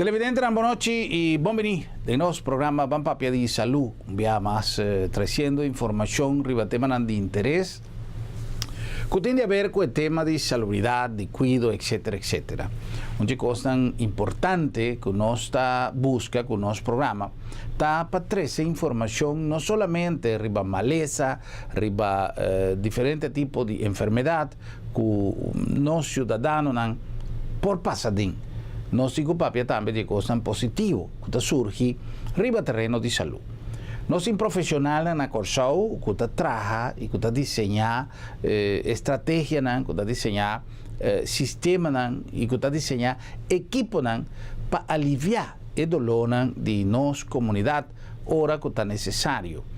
Televidentenan bon nochi y bon bini den nos programa Ban Papia di Salú, un bia mas treciendo informacion riba temanan di interes cu tin di haber cu e tema di salubridad, di cuido, etcetera, etcetera. Un dje cosnan importante cu nos ta busca cu nos programa ta pa trece informacion no solamente riba malesa, riba diferente tipo di enfermedad cu nos ciudadanonan por pasa den. Nos tin cu papia tambe di e cosnan positivo cu ta surgi riba tereno di salud. Nos tin profesionalnan na Corsou cu ta traha y cu ta diseña estrategianan, cu ta diseña sistemanan y cu ta diseña ekiponan pa alivia e dolornan di nos comunidad ora cu ta necesario.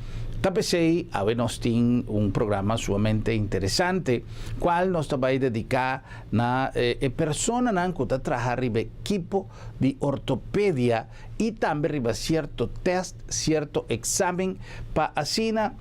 Ta p'esey awe nos tin un programa sumamente interesante cual nos ta bay dedica na e personanan cu ta traha riba ekipo di ortopedia y tambe riba cierto test, cierto examen pa asina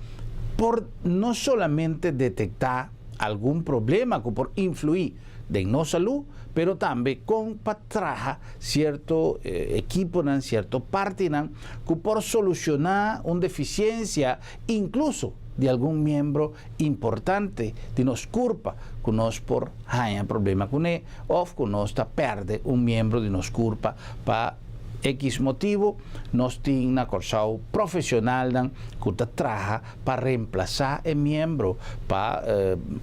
por no solamente detecta algun problema cu por influi den nos salud, pero tambe con pa traha cierto ekiponan, cierto partinan cu por soluciona un deficiencia incluso di algun miembro importante di nos curpa cu nos por haña problema cune of cu nos ta perde un miembro di nos curpa pa X motibo. Nos tin na Corsou profesionalnan cu ta traha pa reemplasa e miembro pa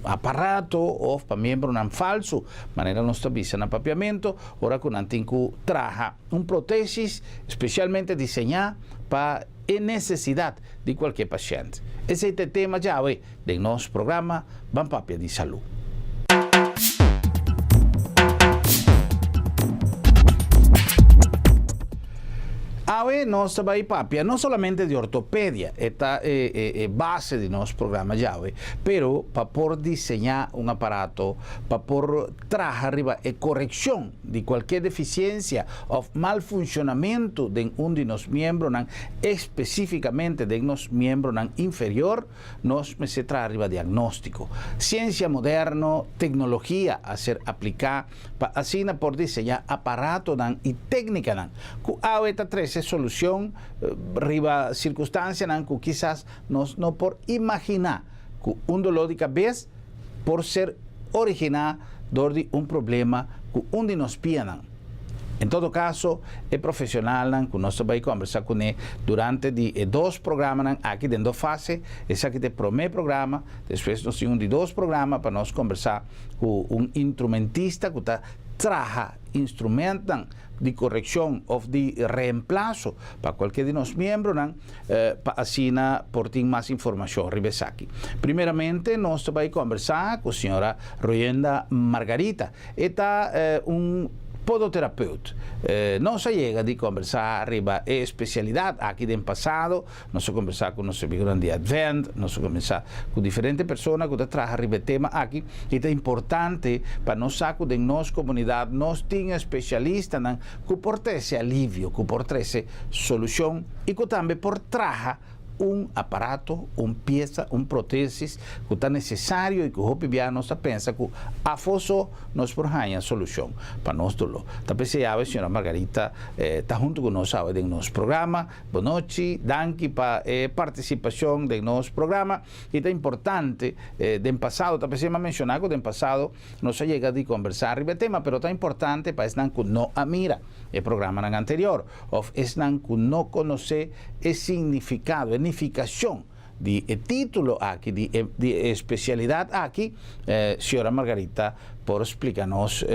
aparato of pa miembronan falso, manera nos ta bisa na Papiamento, ora cu nan tin cu traha un protesis specialmente diseña pa e necesidad di cualkier pashent. Esey ta e tema djawe den nos programa Ban Papia di Salud. Awe nos ta bai papia no solamente di ortopedia, e ta e base di nos programa djawe, pero pa por diseñá un aparato pa por traha riba e korekshon di kualke defisiensia òf mal funshonamentu den un di nos miembronan, espesífikamente den nos miembronan inferior, Nos mester traha riba diagnóstiko. Siensia moderno, teknologia a ser apliká pa asina por diseñá aparatonan i téknikanan ku awe ta trese solushon riba sirkunstansianan ku kisas nos no por imaginá ku un doló di kabes por ser originá dor di un problema ku un di nos pianan. En todo caso, e profesionalnan cu nos ta bay combersa cune durante di e dos programanan aki den dos fase, esaki ta e prome programa, despues nos tin un di dos programa pa nos combersa cu un intrumentista cu ta traha instrumentnan di coreccion of di reemplaso pa cualkier di nos miembronan pa asina por tin mas informacion riba esaki. Primeramente nos ta bay combersa cu señora Royenda Margarita. E ta un podoterapeut. Nos a yega di kombersá riba e spesialidat aki den pasado. Nos a kombersá ku nos amigunan di Advent, nos a kombersá ku diferente persona ku ta traha riba e tema aki. I ta importante pa nos sa ku den nos komunidat nos tin spesialistanan ku por trese alivio, ku por trese solushon i ku tambe por traha un aparato, un piesa, un protesis ku ta nesesario i ku hopi bia nos ta pensa ku afó so nos por haña solushon pa nos doló. Ta p'esei awe señora Margarita ta huntu ku nos awe den nos programa. Bonochi, danki pa e partisipashon den nos programa i ta importante den pasado, ta p'esei mi a menshoná ku den pasado nos a yega di kombersá riba e tema, pero ta importante pa esnan ku no a mira e programanan anterior òf esnan ku no konosé e signifikado, e nifikashon di e título aki, di e di e espesialidat aki, Señora Margarita por splika nos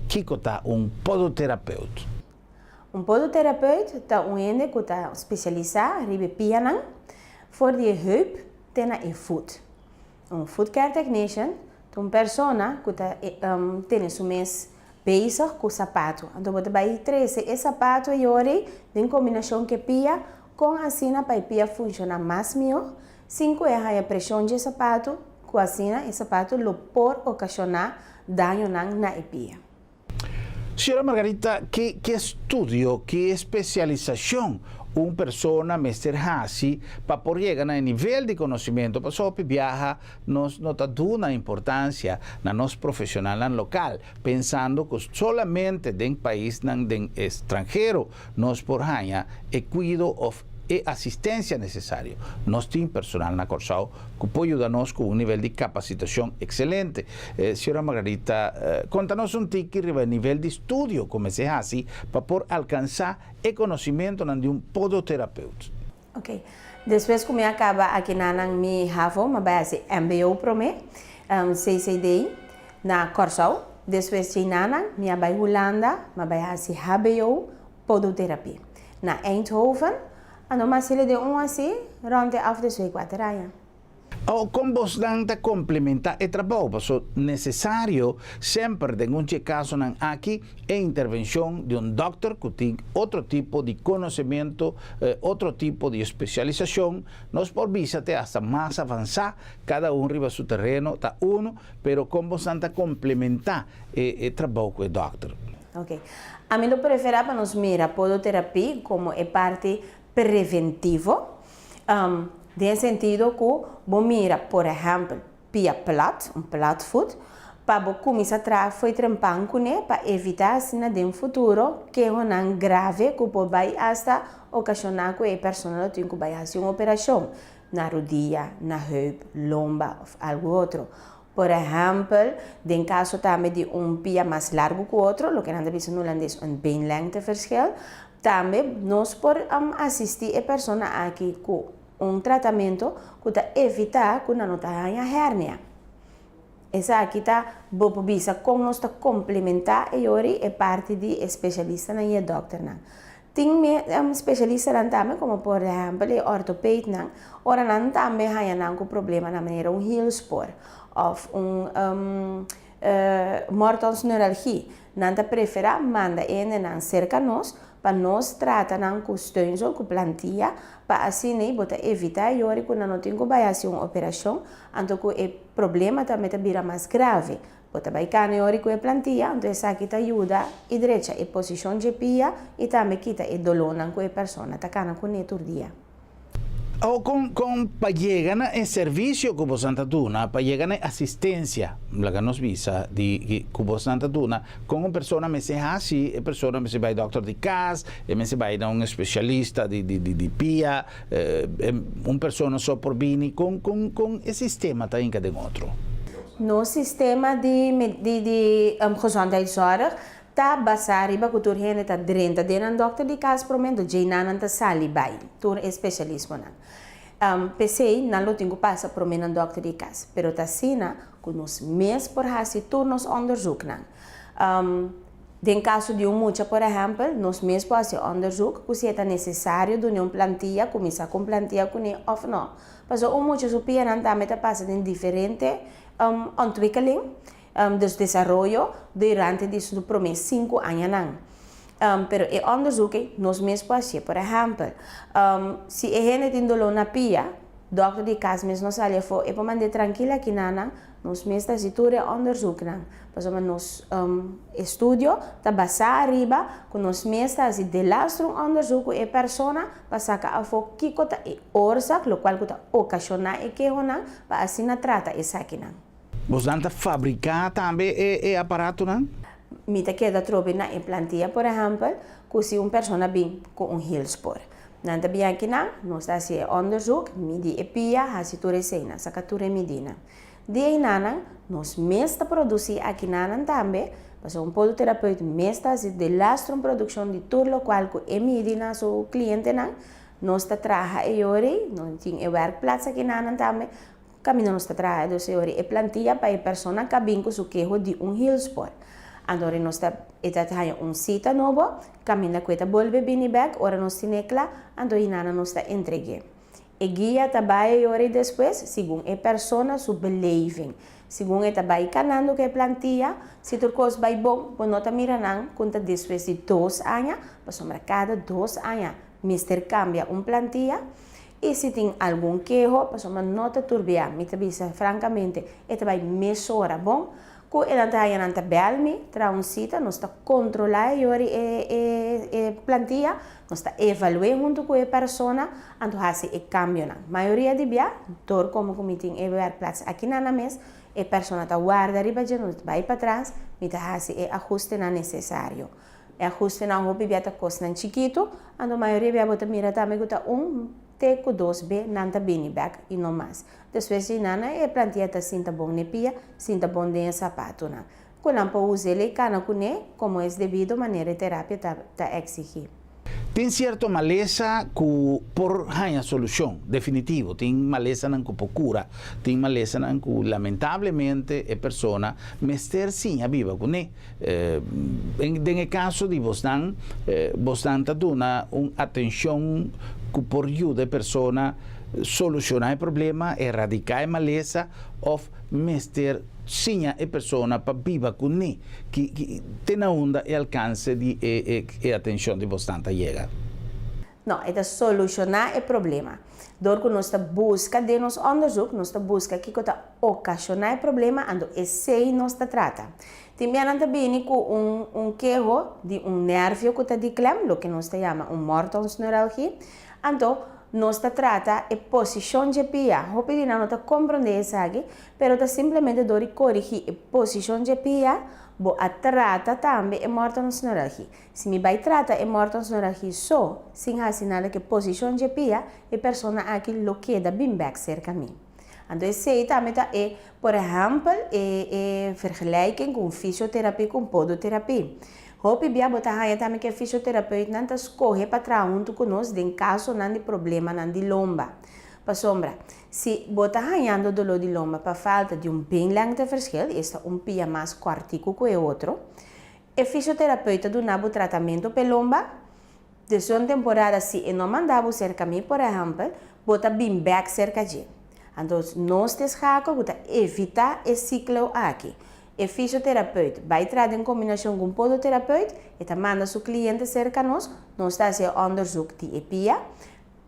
kiko ta un podoterapeut. Un podoterapeut ta un hende ku ta spesialisá riba e pianan, for di e heup te na e fut. Un foot care technician ta un persona ku ta tene su mes bezig ku sapatu. Anto bo ta bai trese e sapatu e yori den kombinashon ku e pia kon asina pa e pia funshoná mas mihó sin ku e haña preshon dje sapatu ku asina e sapatu lo por okashoná dañonan na e pia. Señora Margarita, ki estudio, ki espesialisashon un persona mester hasi pa por yega na nivel di konosementu? Pasobra biaha nos no ta duna importansia na nos profeshonalnan lokal, pensando ku solamente den paisnan den estranhero nos por haña e kuido òf e asistensia nesesario. Nos tin personal na Kòrsou ku por yuda nos ku un nivel di kapasitashon ekselente. Señora Margarita, konta nos un tiki riba nivel di estudio ku mester hasi pa por alkansá e konosementu di un podotherapeut. Ok. Despues ku mi a kaba aki na mi HAVO, m'a bai hasi MBO promé, CCD na Kòrsou. Despues einan, mi a bai Hulanda, m'a bai hasi HBO podoterapie. Na Eindhoven, anto m'a hasi di un asina, rond af de 2, 4 aña. O kon bosnan ta komplementá e trabou, paso nesesario semper den un kasonan aki e intervenshon di un dòkter ku tin otro tipo di konosementu, otro tipo di espesialisashon, nos por bisa te hasta mas avansá, kada un riba su tereno, ta uno, pero kon bosnan ta komplementá e trabou ku e dòkter? Ok. Ami lo preferá pa nos mira podoterapia komo e parti preventivo, den sentido ku bo mira, por ehèmpel, pia plat, un plat voet, pa bo kuminsá traha for di trempan kuné, pa evitá asina den futuro kehonan grave ku por bai hasta okashoná ku e persona tin ku bai hasi un operashon na rudia, na heup, lomba òf algu otro. Por ehèmpel, den kaso tambe di un pia mas largu ku otro, loke nan ta bisa na hulandes un beenlengteverschil, tambe nos por asistí e persona aki ku un tratamentu ku ta evitá ku nan no ta haña hernia. Esaki ta bo por bisa kon nos ta komplementá e yori e parti di espesialistanan i e dòkternan. Tin espesialistanan tambe, komo por ehèmpel e ortopeednan, ora nan tambe haña nan ku problema na manera un hielspoor òf un Mortons neuralgie. Nan ta preferá manda nan serka nos pa nos trata nan ku steunzool, ku plantia, pa asina bo ta evitá yori ku nan no tin ku bai hasi un operashon, anto ku e problema tambe ta bira mas grave. Bo ta bai kana yori ku e plantia, anto esaki ta yuda i drecha e posishon di pia i tambe kita e dolónan ku e persona ta kana kuné tur dia. O kon pa yega na e servisio ku boso ta duna, pa yega na asistensia, laga nos bisa, di ku boso ta duna, kon un persona mester hasi, e persona mester bai dòkter di kas, e mester bai na un espesialista di pia, un persona so por bini, kon e sistema ta hinka den otro? Nos sistema di gezondheidszorg ta basá riba ku tur hende ta drenta den un dòkter di kas promé, djei nan ta sali bai, tur espesialismonan. P'esei, nan lo tin ku pasa promé na dòkter di kas, pero ta asina ku nos mes por hasi tur nos onderzoeknan. Den kaso di un mucha, por ehèmpel, nos mes por hasi onderzoek ku si ta nesesario duna un plantia, kuminsá ku plantia kuné òf no. Paso un mucha su pianan tambe ta pasa den diferente ontwikkeling, dus desaroyo durante di su promé 5 añanan. Pero e onderzoek nos mes por hasi, por ehèmpel, si e hende tin doló na pia, dòkter di kas mes no sali afó, e por mand'é trankil aki nan, nos mes ta hasi tur e onderzoeknan. Pasobra nos estudio ta basá riba ku nos mes ta hasi de laatste un onderzoek ku e persona pa saka afó kiko ta e oorzaak, lokual ku ta okashoná e kehonan, pa asina trata esakinan. Boso ta fabriká tambe e aparatonan? Mi ta keda trobe na e plantia, por ehèmpel, ku si un persona bin ku un hielspoor. Nan ta bin aki nan, nos ta hasi onderzoek, midi e pia, hasi tur eseinan, saka tur e midinan. Di einan, nos mes ta produsí aki nan tambe, pasobra un podotherapeut mes ta hasi de laatste un produkshon di tur lokual ku e midi na su klientenan, nos ta traha e yori, nos tin e werkplaats aki nan tambe, kaminda nos ta traha dus e yori e plantia pa e persona ku bin ku su keho di un hielspoor. Anto nos ta e ta haña un sita nobo, kaminda ku e ta bolbe bini bèk, ora nos tin'é kla, anto einan nos ta entreg'é. E guia ta bai yori despues, segun e persona su beleving. Segun e ta bai kanando ku e plantia, si tur kos bai bon, bo no ta mira nan konta despues di 2 aña, pasobra kada 2 aña mester kambia un plantia, i si tin algun keho, pasobra no ta tur bia, mi ta bisa frankamente, e ta bai mesora bon. Ku e nan ta haña nan ta bèl mi, traha un sita, nos ta kontrolá e yori e e e plantia, nos ta evalu'é huntu ku e persona, anto hasi e kambionan. Mayoria di bia, dor komo ku mi tin e wèrkplats aki na nan mes, e persona ta warda riba dje, nos bai patras, mi ta hasi e ahustenan nesesario. E ahustenan hopi bia ta kosnan chikitu, anto mayoria bia bo ta mira tambe ku ta un te ku dos be nan ta bini bèk i no mas. Despues di nana e plantia ta sinta bon n'e pia, sinta bon den e sapatunan. Ku nan por us'el i kana kuné komo es debido manera e terapia ta ta eksigí. Tin sierto malesa ku por haña solushon definitivo, tin malesanan ku por kura, tin malesanan ku lamentablemente e persona mester siña biba kuné. Den e kaso di bosnan, bosnan ta duna un atenshon ku por yuda e persona solushoná e problema, eradiká e malesa òf mester siña e persona pa biba kuné. Ki ki te na unda e alkanse di e e atenshon di bosnan ta yega? No, e ta solushoná e problema. Dor ku nos ta buska den nos onderzoek, nos ta buska kiko ta okashoná e problema, anto esei nos ta trata. Tin bianan ta bini ku un un keho di un nervio ku ta di klem, loke nos ta yama un Mortonsneuralgie. Anto, nos ta trata e posishon dje pia. Hopi di nan no ta komprondé esaki, pero ta simplemente dor di korigí e posishon dje pia, bo a trata tambe e Mortonsneuralgie. Si mi bai trata e Mortonsneuralgie so, sin hasi nada ku e posishon dje pia, e persona aki lo keda bin bèk serka mi. Anto esei tambe ta e, por ehèmpel, e e vergelijking ku un fisioterapie ku un podoterapie. Hopi bia bo ta haña tambe ku e fisioterapeutnan ta skohe pa traha huntu ku nos den kasonan di problemanan di lomba. Pasobra, si bo ta hañando doló di lomba pa falta di un beenlengteverschil, esta un pia mas kòrtiku ku e otro, E fisioterapeut ta duna bo tratamentu p'e lomba. Desde un temporada si e no manda bo serka mi, por ehèmpel, bo ta bin bèk serka dje. Anto nos ta eschakel ku ta evitá e siklo aki. E fisioterapeut bai traha den kombinashon ku un podoterapeut, e ta manda su kliente serka nos, nos ta hasi e òndersuk di e pia,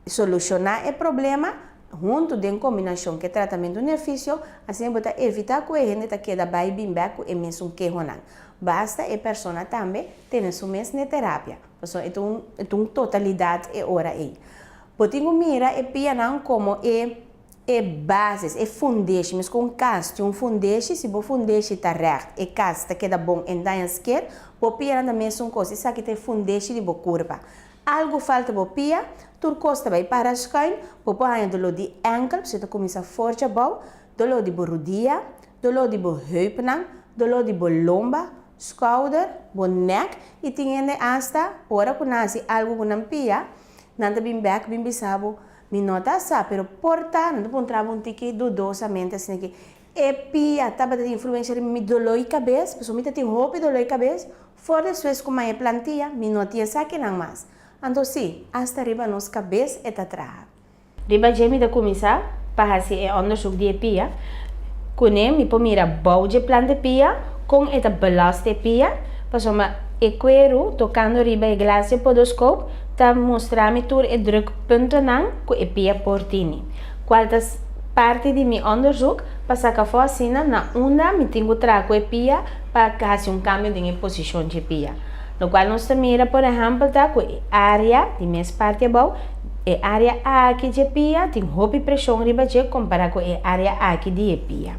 Solushoná e problema huntu den kombinashon ku e tratamentu n'e fisio, asina bo ta evitá ku e hende ta keda bai bin bèk ku e mesun kehonan. Basta e persona tambe tene su mes n'e terapia, pasobra e ta un e ta un totalidat e ora ei. Bo tin ku mira e pianan komo e e basis, e fundeshi, mes ku un kas tin un fundeshi, si bo fundeshi ta règt, e kas ta keda bon en daña sker, bo pianan ta mesun kos, esaki ta e fundeshi di bo kurpa. Algu falta bo pia, tur kos ta bai para schuin, bo por haña doló di enkel, si ta kuminsá forcha abou, doló di bo rudia, doló di bo heupnan, doló di bo lomba, skouder, bo nèk i tin hende asta ora ku nan hasi algu ku nan pia, nan ta bin bèk bin bisa bo, mi no ta sa, pero por ta, nan ta puntra bo un tiki dudosamente asina ki e pia tabata tin influensia riba mi doló di kabes, pasobra mi ta tin hopi doló di kabes, For despues ku mai e plantia, mi no tin esakinan mas. Anto sí, asta riba nos kabes e ta traha. Riba dje mi ta kuminsá pa hasi e òndersuk di e pia. Kuné mi por mira bou dje plant e pia, kon e ta belast e pia, pasobra e kueru tokando riba e glas dje podoskop ta mustra mi tur e drukpuntonan ku e pia por tini, kual ta parti di mi òndersuk pa saka afó asina na unda mi tin ku traha ku e pia pa hasi un kambio den e posishon dje pia. Lokual nos ta mira por ehèmpel ta ku e área di mes parti abou, e área aki dje pia tin hopi preshon riba dje kompará ku e área aki di e pia.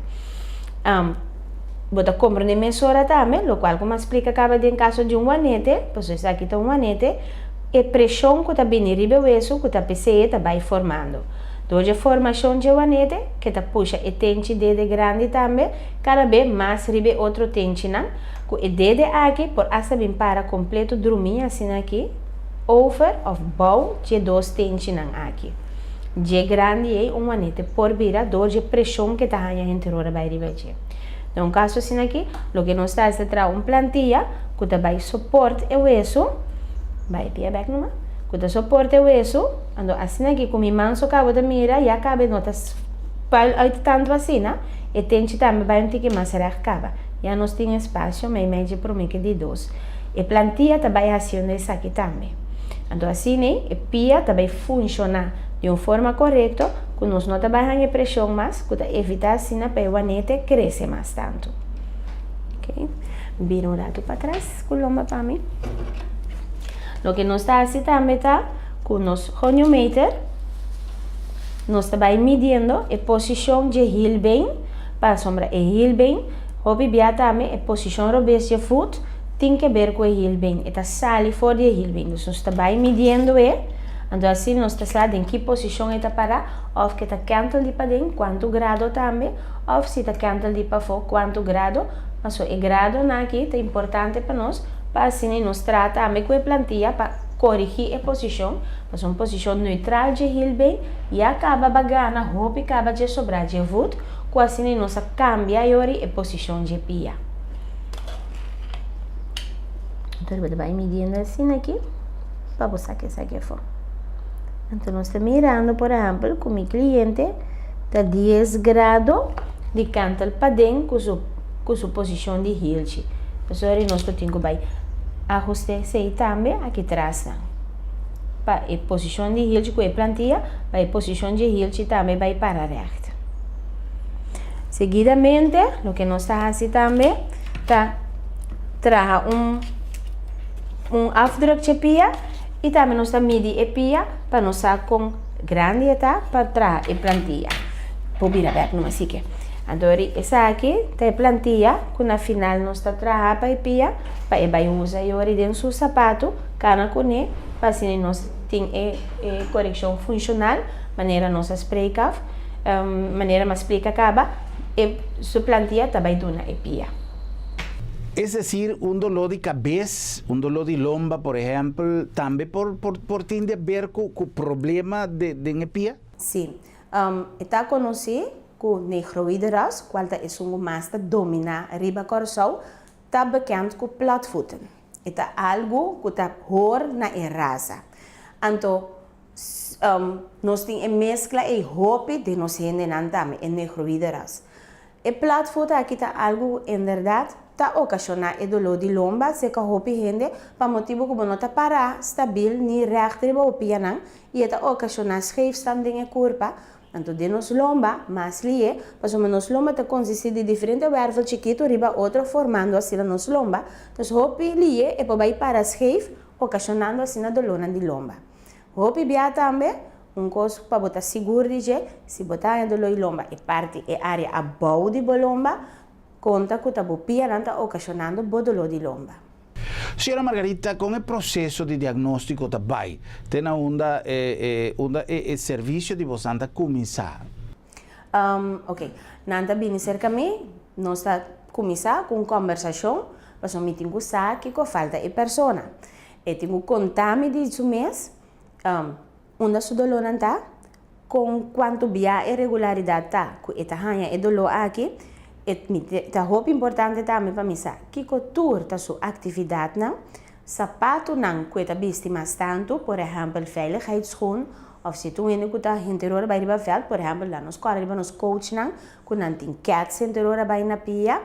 Bo ta komprendé mesora tambe, lokual ku mi a splika kaba den kaso di un wanete, pasobra esaki ta un wanete, e preshon ku ta bini riba e wesu ku ta p'esei e ta bai formando. Dor dje formashon dje wanete, ke ta pusha e tenchi dede grandi tambe, Kada be mas riba e otro tenchinan, ku e dede aki por asta bin para kompleto drumí asina aki, over òf bou dje dos tenchinan aki. Dje grandi ei un wanete por bira dor dje preshon ke ta haña henter ora bai riba dje. Den un kaso asina aki, loke nos ta hasi ta traha un plantilla ku ta bai soport e wesu, bai pia bèk numa, ku ta soport e wesu, anto asina aki ku mi man so kaba ta mira ya kaba e no ta puil uit tantu asina. E tenchi tambe bai un tiki mas règt kaba. Ya nos tin espasio meimei dje promé ke di dos. E plantia ta bai hasiendo esaki tambe. Anto asin'ei e pia ta bai funshoná di un forma korekto ku nos no ta bai haña preshon mas ku ta evitá asina pa e wanete krese mas tantu. Ok, bira un ratu patras ku lomba pa mi. Loke nos ta hasi tambe ta ku nos goniometer nos ta bai midiendo e posishon dje hielbeen, pasobra e hielbeen hopi bia tambe e posishon robes dje voet tin ke ber ku e hielbeen, e ta sali for di e hielbeen. Dus nos ta bai midiendo e, anto asina nos ta sa den ki posishon e ta para òf ke ta kèntel di paden, kuantu grado tambe, òf si ta kèntel di pafó, kuantu grado. Pasobra e gradonan aki ta importante pa nos pa asina nos traha tambe ku e plantia pa korigí e posishon, pasobra un posishon neutral dje hielbeen ya kaba ba gana hopi kaba dje sobrá dje voet, ku asina nos a kambia yori e posishon dje pia. Anto bo ta bai midiendo asina aki pa bo saka esaki afó. Anto nos ta mirando por ehèmpel ku mi kliente ta dies grado di kantel paden ku su ku su posishon di hielchi. Pasobra nos lo tin ku bai ahuste esei tambe aki trasnan pa e posishon di hielchi ku e plantia pa e posishon dje hielchi tambe bai para règt. Seguidamente loke nos ta hasi tambe ta traha un un afdruk dje pia i tambe nos ta midi e pia pa nos sa kon grandi e ta pa traha e plantia. Por bira bèk numa asike. Anto ri esaki ta e plantia ku na final nos ta traha pa e pia pa e bai usa e ori den su sapatu kana kuné pa asina nos tin e e korekshon funshonal manera nos a spreek af manera mi a splika kaba e su plantia ta bai duna e pia. Es decir, un doló di kabes, un doló di lomba, por ehèmpel, tambe por por por tin di aber ku ku problema de den e pia? Sí. E ta konosí ku negroïde ras, kual ta esun ku mas ta dominá riba Kòrsou, ta bekend ku platvoeten. E ta algu ku ta hor na e rasa. Anto, nos tin e meskla ei hopi den nos hendenan tambe, e negroïde ras. E platvoet aki ta algu ku inderdat ta okashoná e doló di lomba serka hopi hende pa motibu ku bo no ta pará stabil ni règt riba bo pianan i e ta okashoná scheefstand den e kurpa. Anto den nos lomba, mas lié, pasobra nos lomba ta konsistí di diferente wèrvel chikitu riba otro formando asina nos lomba, dus hopi lié e por bai para scheef okashonando asina dolónan di lomba. Hopi bia tambe, un kos pa bo ta sigur di dje, si bo ta haña doló di lomba e parti e área abou di bo lomba, konta ku ta bo pianan ta okashonando bo doló di lomba. Señora Margarita, kon e proseso di diagnóstiko ta bai te na unda e unda e servisio di bosan ta kuminsá? Oke, nan ta bini serka mi, nos ta kuminsá ku un kòmbersashon, pasobra mi tin ku sa kiko falta e persona. E tin ku konta mi di su mes unda su dolónan ta, kon kuantu bia e regularidat ta ku e ta haña e doló aki. E ta hopi importante tambe pa mi sa kiko tur ta su aktividatnan, sapatunan ku e ta bisti mas tantu, por ehèmpel veiligheidschoen, òf si ta un hende ku ta henter ora bai riba vèlt, por ehèmpel laat nos kòrda riba nos coachnan ku nan tin kèts henter ora bai na pia,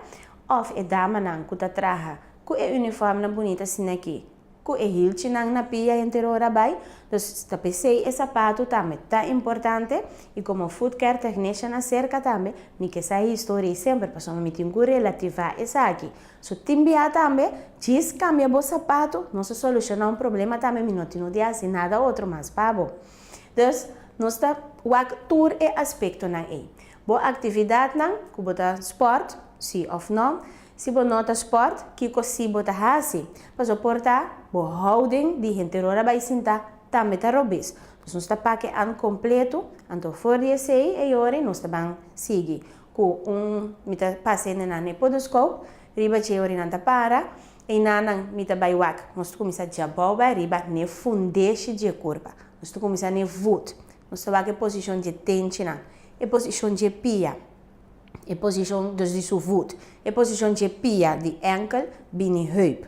òf e damanan ku ta traha Ku e uniformnan bunita asina aki, ku e hilchinan na pia henter ora bai, dus ta p'esei e sapatu tambe ta importante i komo foot care technician aserka tambe mi ke sa e historia ei semper pasobra mi tin ku relativá esaki. So tin bia tambe djis kambia bo sapatu no sa solushoná un problema tambe mi no tin no di hasi nada otro mas pa bo. Dus nos ta wak tur e aspektonan ei. Bo aktividatnan ku bo ta spòrt, si òf nò, Si bo no ta sport, kiko si bo ta hasi? Paso por ta bo houding di henter ora bai sinta tambe ta robes. Dus nos ta pake an kompleto, anto for di esei e yori nos ta ban sigui ku un mi ta pasa hende nan e podoscoop, riba dje ori nan ta para, einanan mi ta bai wak, nos ta kuminsa djabou bai riba n'e fundeshi dje kurpa, nos ta kuminsa n'e voet, nos ta wak e posishon dje tenchinan, e posishon dje pia. E posishon dus di su voet. E posishon dje pia di enkel bini heup.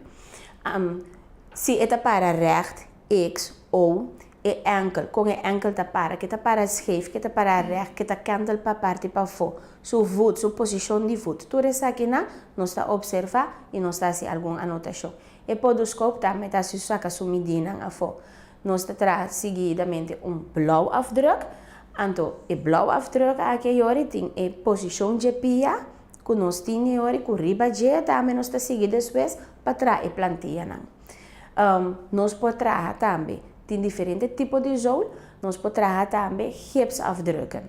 Si e ta para recht, X, O, e enkel, kon e enkel ta para, ke ta para scheef, ke ta para recht, ke ta kentel pa parti pafó, su voet, su posishon di voet. Tur esakinan nos ta opservá i nos ta hasi algun anotashon. E podoskop tambe ta hasi saka su midinan afó. Nos ta traha seguidamente un blauw afdruk. Anto e blauw afdruk aki ayori tin e posishon dje pia. ku nos tin e ora i ku riba dje tambe nos ta sigui despues pa traha e plantianan. Nos por traha tambe, tin diferente tipo di zool, nos por traha tambe gipsafdrukken.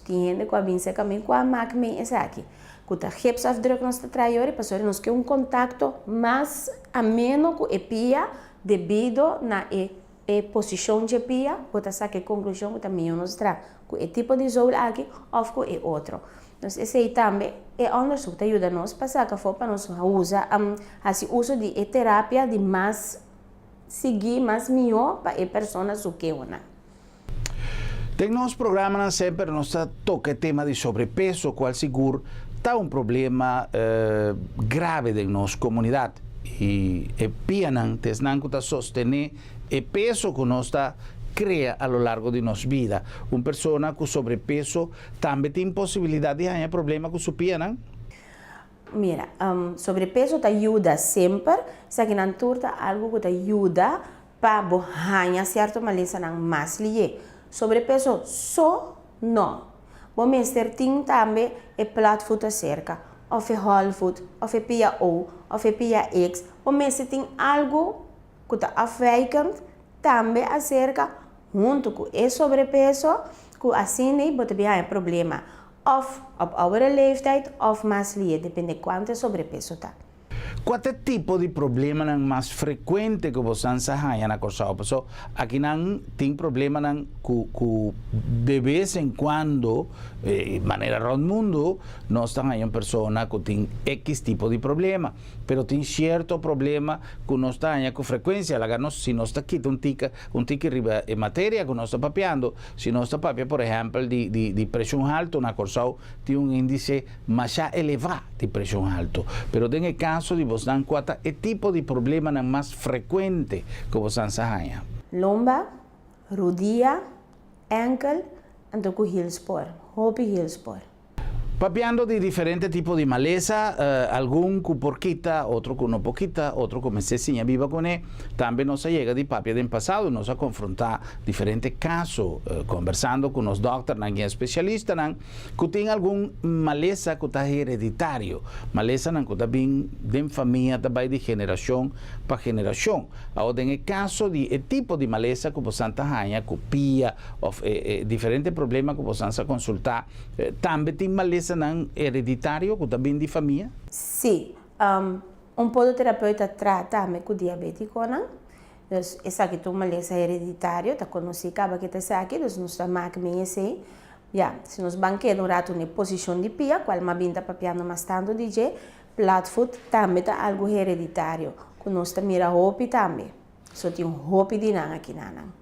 Tin hende ku a bin serka mi ku a mak mi esaki, ku ta gipsafdruk nos ta traha e ora pasobra nos ke un kontakto mas ameno ku e pia debido na e E posishon dje pia, bo ta saka e konklushon ku ta mihó nos tra ku e tipo di zoul aki òf ku e otro. Dus esei tambe e òndersuk ta yuda nos pa saka afó pa nos usa hasi uso di e terapia di mas sigui, mas mihó pa e persona su kehonan. Den nos programanan semper nos ta toka e tema di sobrepeso kual sigur ta un problema grave den nos komunidat. I e pianan ta esnan ku ta sostené e peso ku nos ta krea a lo largo di nos bida. Un persona ku sobrepeso tambe tin posibilidat di haña problema ku su pianan? Mira, sobrepeso ta yuda semper, esakinan tur ta algu ku ta yuda pa bo haña sierto malesanan mas lié. Sobrepeso so no. Bo mester tin tambe e platvoet aserka, òf e holvoet, òf e pia O, òf e pia X. Bo mester tin algu ku ta afwijkend tambe aserka huntu ku e sobrepeso ku asina bo ta bin haña problema òf op oudere leeftijd òf mas lié, depende kuantu e sobrepeso ta. Kua ta e tipo di problemanan mas frekuente ku bosan sa haña na Kòrsou? Paso akinan tin problemanan ku ku de bes en kuando, manera rònt mundu, nos ta haña un persona ku tin ekis tipo di problema. Pero tin sierto problema ku nos ta haña ku frekuensia. Laga nos, si nos ta kita un tika un tiki riba e materia ku nos ta papiando, si nos ta papia por ehèmpel di di di preshon haltu na Kòrsou tin un índise Masha elevá di preshon haltu. Pero den e kaso di bosnan kua ta e tipo di problemanan mas frekuente ku bosan sa haña? Lomba, rudia, enkel, anto ku hielspor, hopi hielspor. Papiando di diferente tipo di malesa, algun ku por kita, otro ku no por kita, otro ku mester siña biba kuné. Tambe nos a yega di papia den pasado, nos a konfrontá diferente kaso, kombersando ku nos dòkternan i espesialistanan, Ku tin algun malesa ku ta hereditario, malesanan ku ta bin den famia ta bai di generashon pa generashon. Awor den e kaso di e tipo di malesa ku bosan ta haña ku pia òf e e diferente problema ku bosan sa konsultá, tambe tin malesanan hereditario ku ta bin di famia? Sí. Un podoterapeuta traha tambe ku diabetikonan. Dus esaki ta un malesa hereditario, ta konosí kaba ke ta esaki, dus nos ta mak men esei. Ya, si nos ban keda un ratu na e posishon di pia, kual m'a bin ta papiando mas tantu di dje, platvoet tambe ta algu hereditario, ku nos ta mira hopi tambe. So tin hopi di nan aki nanan.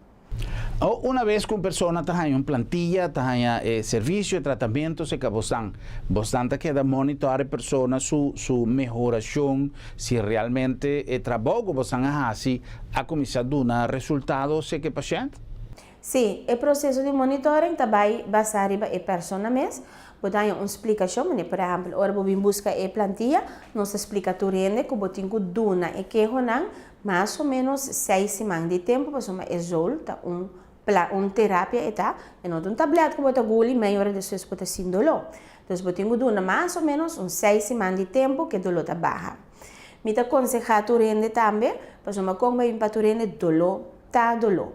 O una bes ku un persona ta haña un plantilla, ta haña e servisio, e tratamentu, se ka bosan, bosan ta keda monitor e persona su su mehorashon, si realmente e trabou ku bosan a hasi a kuminsá duna resultado seka e pashènt? Sí, e proseso di monitoring ta bai basá riba e persona mes. Bo ta haña un splikashon, manera por ehèmpel ora bo bin buska e plantilla, nos ta splika tur hende ku bo tin ku duna e kehonan mas o ménos seis siman di tempu pasobra e zool ta un pla un terapia e ta, e no ta un tablèt ku bo ta guli mei ora despues bo ta sin doló. Dus bo tin ku duna mas o ménos un seis siman di tempu ku e doló ta baha. Mi ta konsehá tur hende tambe, pasobra kon bai bin pa tur hende doló ta doló.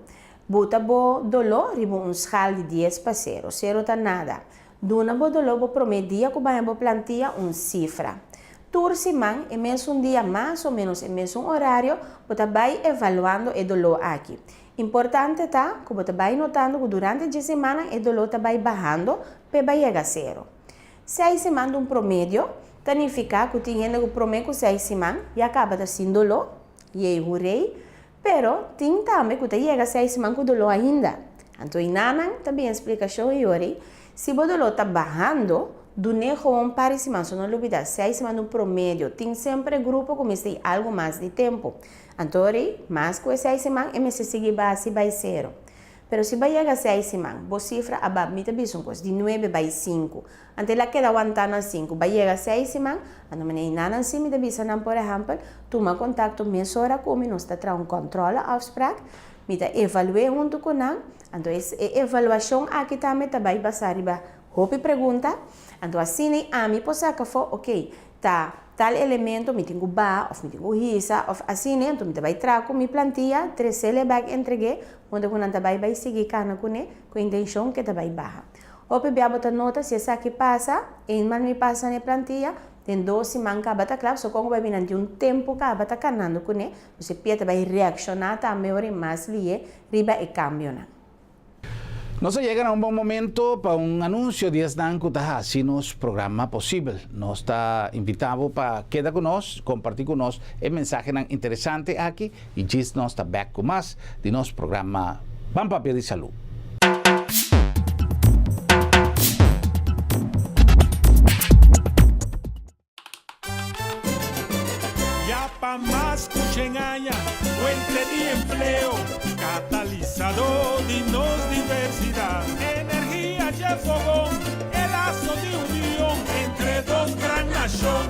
Buta bo doló riba un schaal di dies pa sero. Sero ta nada. Duna bo doló bo promé dia ku baña bo plantia un sifra. Tur siman, e mesun dia mas o ménos e mesun orario, bo ta bai evaluando e doló aki. Importante ta ku bo ta bai notando ku durante dje simannan e doló ta bai bahando p'e bai yega sero. Seis siman di un promedio ta nifiká ku tin hende ku promé ku seis siman ya kaba ta sin doló, yei hurei, Pero tin tambe ku ta yega seis siman ku doló ainda. Anto i nanan ta bin splikashon i ori, si bo doló ta bahando, dun'é gewoon par di siman, so no lubidá, seis siman ta un promedio, tin semper e grupo ku mester i algu mas di tempu. Anto ori, mas ku e seis siman, e mester sigui baha si bai sero. Pero si bo a yega seis siman, bo sifra a ba, mi ta bisa un kos, di nuebe bai sinku. Anto el a keda wantá na sinku. Ba yega seis siman, anto manera i nanan si mi ta bisa nan, por ehèmpel, tuma kontakto mesora ku mi, nos ta traha un kòntròle afsprak, mi ta evalu'é huntu ku nan, anto e evaluashon aki tambe ta bai basá riba. hopi pregunta, anto asina ei ami por saka afó, ok, ta tal elemento mi tin ku baha òf mi tin ku hisa òf asina ei, anto mi ta bai traha ku mi plantia, tres'el e bèk entreg'é, unda ku nan ta bai bai sigui kana kuné ku intenshon ku e ta bai baha. Hopi bia bo ta nota si esaki pasa, eenmaal mi pasa na e plantia, den dos siman kaba ta kla, so kon ku bai bini nan tin un tempu kaba ta kanando kuné, pues e pia ta bai reakshoná tambe ora i mas lihe riba e kambionan. Nos a yega na un bon momento pa un anuncio di esnan cu ta haci nos programa posibel. Nos ta invita bo pa keda cu nos, comparti cu nos e mensahenan interesante aki y djis nos ta bek cu mas di nos programa Ban Papia di Salud. Ya pa mas ku shen aña, fuente di empleo, katalisadó di nos diversidat. Energia dje fogon, e laso di union entre dos gran nashon.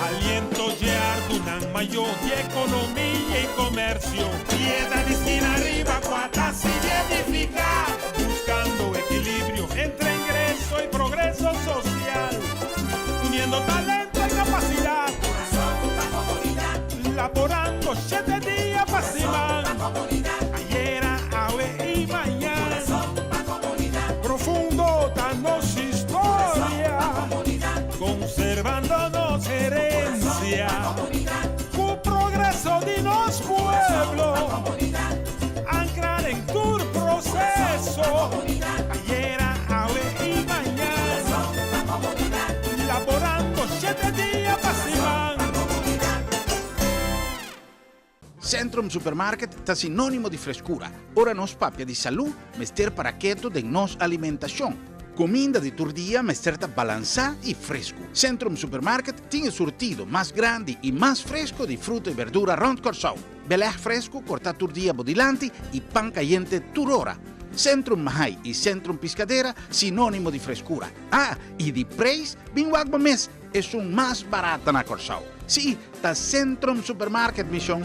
Aliento dje ardunan mayó di ekonomia i komersio. Piedra di skina riba kua ta sigui edifiká, buskando ekilibrio entre ingreso i progreso sosial. Uniendo talento i kapasidat. Laborando shete dia pa siman. Ayera, awe i mañan. Profundo ta nos historia. Conservando nos herencia. Cu progreso di nos pueblo. Ancra den tur proceso. Ayera, awe i mañan. Laborando shete dia pa siman. Centrum Supermarket ta sinónimo di freskura. Ora nos papia di salú, mester para ketu den nos alimentashon. Kuminda di tur dia mester ta balansá i fresku. Centrum Supermarket tin e surtido mas grandi i mas fresku di fruta i berdura rònt Kòrsou. Belèg fresku kortá tur dia bo dilanti i pan kayente tur ora. Centrum Mahai i Centrum Piscadera sinónimo di freskura. Ah, i di preis, bin wak bo mes! Esun mas barata na Kòrsou. Sí, ta Centrum Supermarket, mi shon.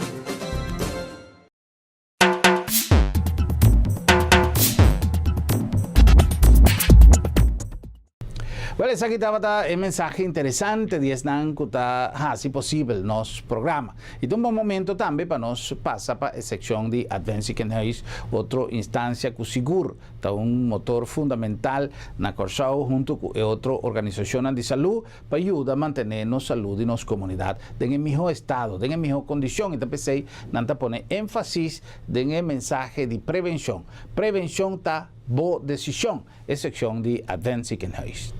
Wel, esaki tabata e mensahe interesante di esnan ku ta hasi posibel nos programa. I ta un bon momento tambe pa nos pasa pa e sekshon di Advent Ziekenhuis, otro instansia ku sigur ta un motor fundamental na Kòrsou huntu ku e otro organisashonnan di salú pa yuda mantené nos salú di nos komunidat den e mihó estado, den e mihó kondishon i ta p'esei nan ta pone énfasis den e mensahe di prevenshon. Prevenshon ta bo desishon, e sekshon di Advent Ziekenhuis.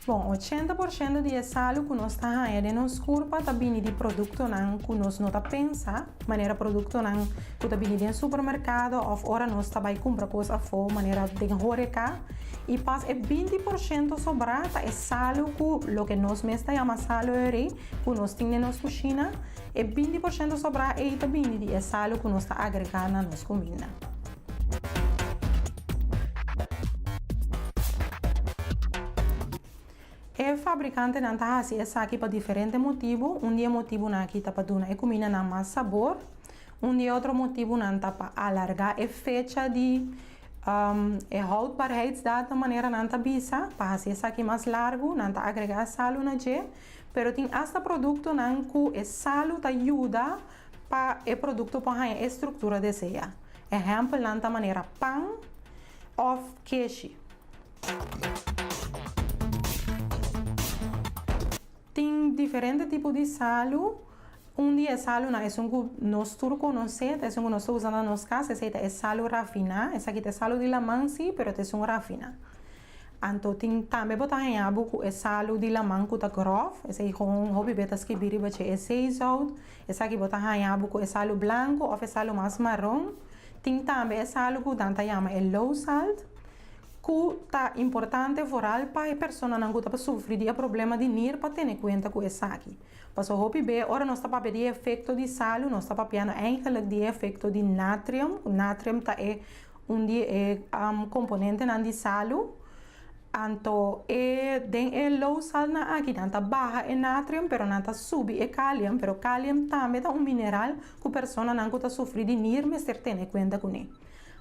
Bon, 80% di e salu ku nos ta haña den nos kurpa ta bini di produktonan ku nos no ta pensa, manera produktonan ku ta bini den supermerkado òf ora nos ta bai kumpra kos afó, manera den horeka. I pas e 20% sobrá ta e salu ku loke nos mes ta yama salu eri, ku nos tin den nos kushina. E 20% sobrá ei ta bini di e salu ku nos ta agregá na nos kuminda. E fabrikantenan ta hasi esaki pa diferente motibu. Un di e motibunan aki ta pa duna e kumindanan mas sabor. Un di e otro motibunan ta pa alargá e fecha di e houdbaarheidsdatum, manera nan ta bisa. Pa hasi esaki mas largu, nan ta agregá salu na dje. Pero tin asta produktonan ku e salu ta yuda pa e produkto por haña e struktura deseá. Ehèmpelnan ta manera pan òf keshi. Tin diferente tipo di salu. Un di e salunan, esun ku nos tur konosé, ta esun ku nos ta usa na nos kas, esei ta e salu rafiná. Esaki ta e salu di laman sí, pero ta esun rafiná. Anto tin tambe bo ta haña bo ku e salu di laman ku ta gròf, esei gewoon hopi be ta skibí riba dje e zeezout. Esaki bo ta haña bo ku e salu blanku òf e salu mas maron. Tin tambe e salu ku nan ta yama e low salt, ku ta importante vooral pa e personanan ku ta sufri di e problema di nir pa tene kuenta ku esaki. Pasobra hopi be ora nos ta papia di e efekto di salu nos ta papiando eigenlijk di e efekto di natrium, ku natrium ta e un di e komponentenan di salu. Anto e den e low salt nan aki nan ta baha e natrium pero nan ta subi e kalium, pero kalium tambe ta un mineral ku personanan ku ta sufri di nir mester tene kuenta kuné.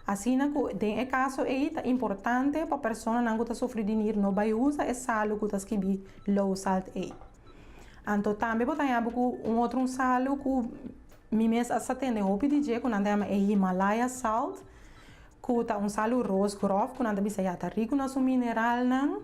Asina ku den e kaso ei ta importante pa personanan ku ta sufri di nir no bai usa e salu ku ta skibí low salt ei. Anto tambe bo ta haña bo ku un otro un salu ku mi mes a sa tende hopi di dje ku nan ta yama e Himalaya salt. Ku ta un salu ros grof ku nan ta bisa ya ta riku na su mineralnan.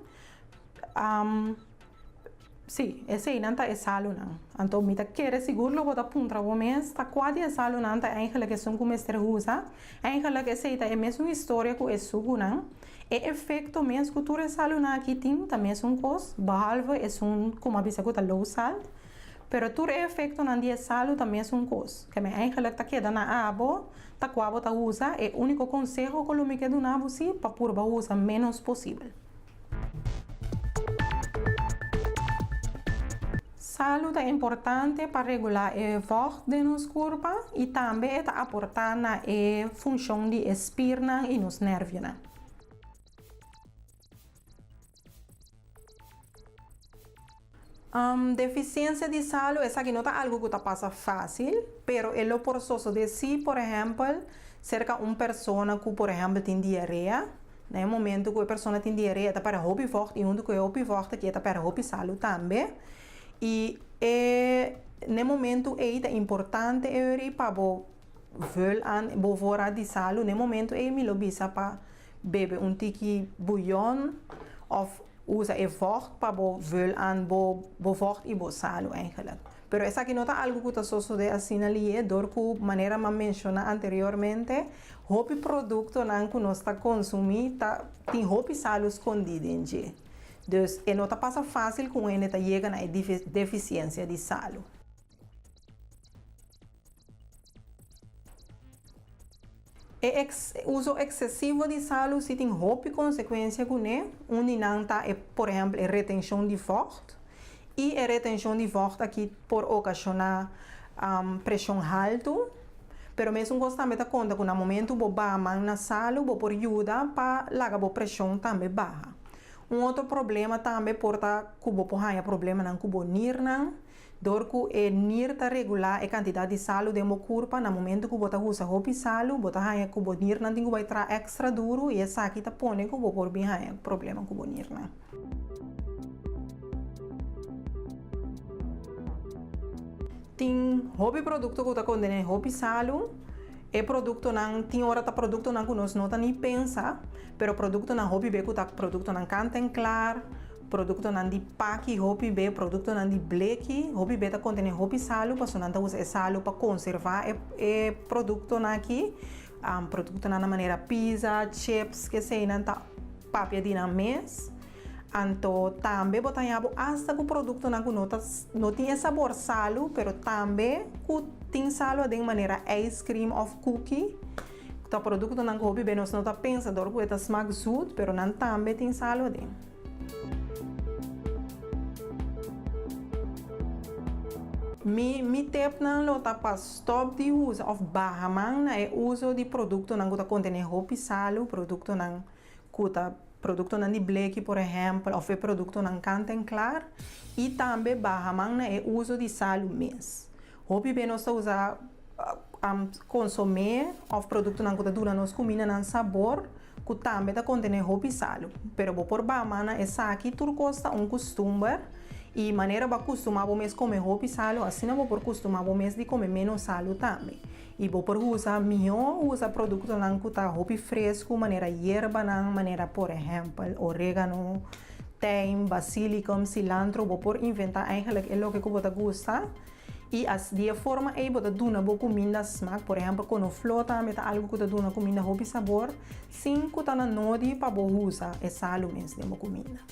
Sí, eseinan ta e salunan. Anto mi ta kere sigur lo bo ta puntra bo mes ta kua di e salunan ta eigenlijk esun ku mester usa. Eigenlijk esei ta e mesun historia ku e sukunan. E efekto mes ku tur e salunan aki tin ta mesun kos, behalve esun ku mi a bisa ku ta low salt. Pero tur e efektonan di e salu ta mesun kos. Ke mi eigenlijk ta keda na abo ta kua bo ta usa, e úniko konseho ku lo mi ke duna bo si pa purba usa ménos posibel. Salu ta importante pa regulá e vògt den nos kurpa i tambe e ta aportá na e funshon di e spirnan i nos nèrvionan. Defisiensia di salu, esaki no ta algu ku ta pasa fásil, pero e lo por sosodé si, por ehèmpel, serka un persona ku por ehèmpel tin diarea. Na e momentu ku e persona tin diarea e ta pèrdè hopi vògt i huntu ku e hopi vògt aki e ta pèrdè hopi salu tambe. I e na e momentu ei ta importante e pa bo vul aan bo voorraad di salu. Na e momentu ei mi lo bisa pa bebe un tiki buyon òf Usa e vocht pa bo vul aan bo bo vocht i bo salu eigenlijk. Pero esaki no ta algu ku ta sosodé asina lié dor ku manera m'a menshoná anteriormente hopi produktonan ku nos ta konsumí ta tin hopi salu skondí den dje. Dus e no ta pasa fásil ku un hende ta yega na e defisiensia di salu. E uso eksesivo di salu si tin hopi konsekuensia kuné. Un di nan ta e por ehèmpel e retenshon di vògt. I e retenshon di vògt aki por okashoná preshon haltu. Pero mesun kos tambe ta konta ku na momentu bo baha man na salu bo por yuda pa laga bo preshon tambe baha. Un otro problema tambe por ta ku bo por haña problemanan ku bo nirnan. Dor ku e nir ta regulá e kantidat di salu den bo kurpa, na momentu ku bo ta usa hopi salu, bo ta haña ku bo nirnan tin ku bai traha èkstra duru i esaki ta pone ku bo por bin haña problema ku bo nirnan. Tin hopi produkto ku ta kontené hopi salu. E produktonan tin ora ta produktonan ku nos no ta ni pensa, pero produktonan hopi be ku ta produktonan kant en klar. Produktonan di paki hopi be, produktonan di bleki hopi be ta kontené hopi salu pasobra nan ta usa e salu pa konservá e e produktonan aki. Produktonan na manera pizza, chips, keseinan ta papia di nan mes. Anto tambe bo ta haña bo asta ku produktonan ku no ta no tin e sabor salu pero tambe ku tin salu aden manera ice cream òf cookie. Ta produktonan ku hopi be nos no ta pensa dor ku e ta smak zoet pero nan tambe tin salu aden. Mi mi tepnan lo ta pa stop di usa of baha man na e uso di produktonan ku ta kontené hopi salu, produktonan ku ta produktonan di bleki por ehèmpel of e produktonan kant en klar i tambe baha man na e uso di salu mes. Hopi be nos ta usa konsomé of produktonan ku ta duna nos kumindanan sabor ku tambe ta kontené hopi salu. Pero bo por baha man na esaki, tur kos ta un kustumber i manera bo a kustumá bo mes kome hopi salu asina bo por kustumá bo mes di kome ménos salu tambe. I bo por usa mihó usa produktonan ku ta hopi fresku manera yerbanan manera por ehèmpel orégano, tijm, basilicum, cilantro, bo por inventá eigenlijk e loke ku bo ta gusta. I as di e forma ei bo ta duna bo kuminda smak, por ehèmpel konofló tambe ta algu ku ta duna kuminda hopi sabor, sin ku ta na nodi pa bo usa e salu mes den bo kuminda.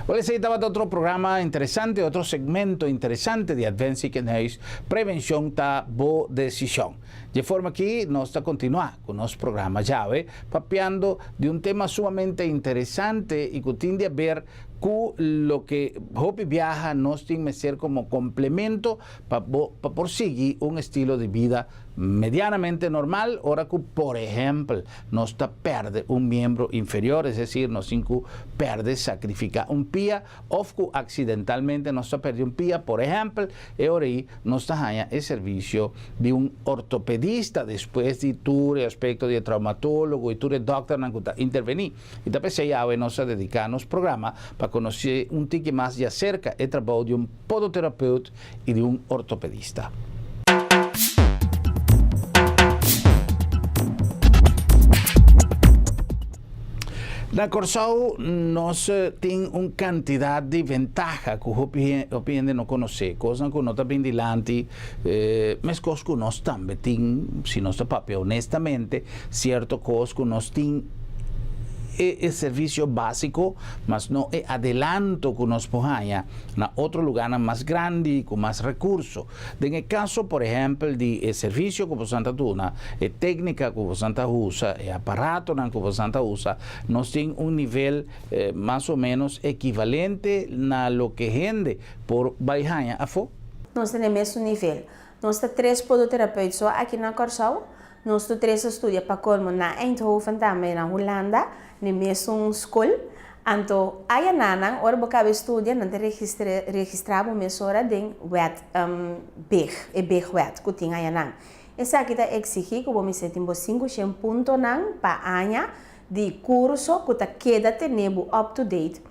Wel esei tabata otro programa interesante, otro segmento interesante di Advent Ziekenhuis, Prevencion ta bo decision. Dje forma aki nos ta continua cu nos programa djawe papiando di un tema sumamente interesante y cu tin di haber Ku loke hopi biaha nos tin mester komo komplemento pa bo pa por sigui un estilo di bida medianamente normal ora ku por ehèmpel nos ta pèrdè un miembro inferior, es desir nos tin ku pèrdè, sakrifiká un pia òf ku aksidentalmente nos ta pèrdè un pia por ehèmpel, e ora ei nos ta haña e servisio di un ortopedista despues di tur e aspekto di e traumatólogo i tur e dòkternan ku ta intervení. I ta p'esei awe nos a dediká nos programa pa konosé un tiki mas di aserka e trabou di un podoterapeut i di un ortopedista. Na Kòrsou nos tin un kantidat di ventaha ku hopi hopi hende no konosé, kosnan ku no ta bin dilanti, meskos ku nos tambe tin, si nos ta papia honestamente, sierto kos ku nos tin e e servisio básiko, mas no e adelanto ku nos por haña na otro lugánan mas grandi ku mas rekurso. Den e kaso, por ehèmpel, di e servisio ku bosan ta duna, e téknika ku bosan ta usa, e aparatonan ku bosan ta usa, nos tin un nivel mas o ménos ekivalente na loke hende por bai haña afó. Nos ta na e mesun nivel. Nos ta tres podoterapeut so aki na Kòrsou. Nos tur tres a studia pa colmo na Eindhoven tambe na Hulanda, n'e mesun skol. Anto aya nanan ora bo caba e studia nan ta registra bo mesora den wet big, e big wet cu tin ayanan. Esaki ta exigi cu bo mester tin bo 500 puntonan pa aña di curso cu ta keda tene bo up to date.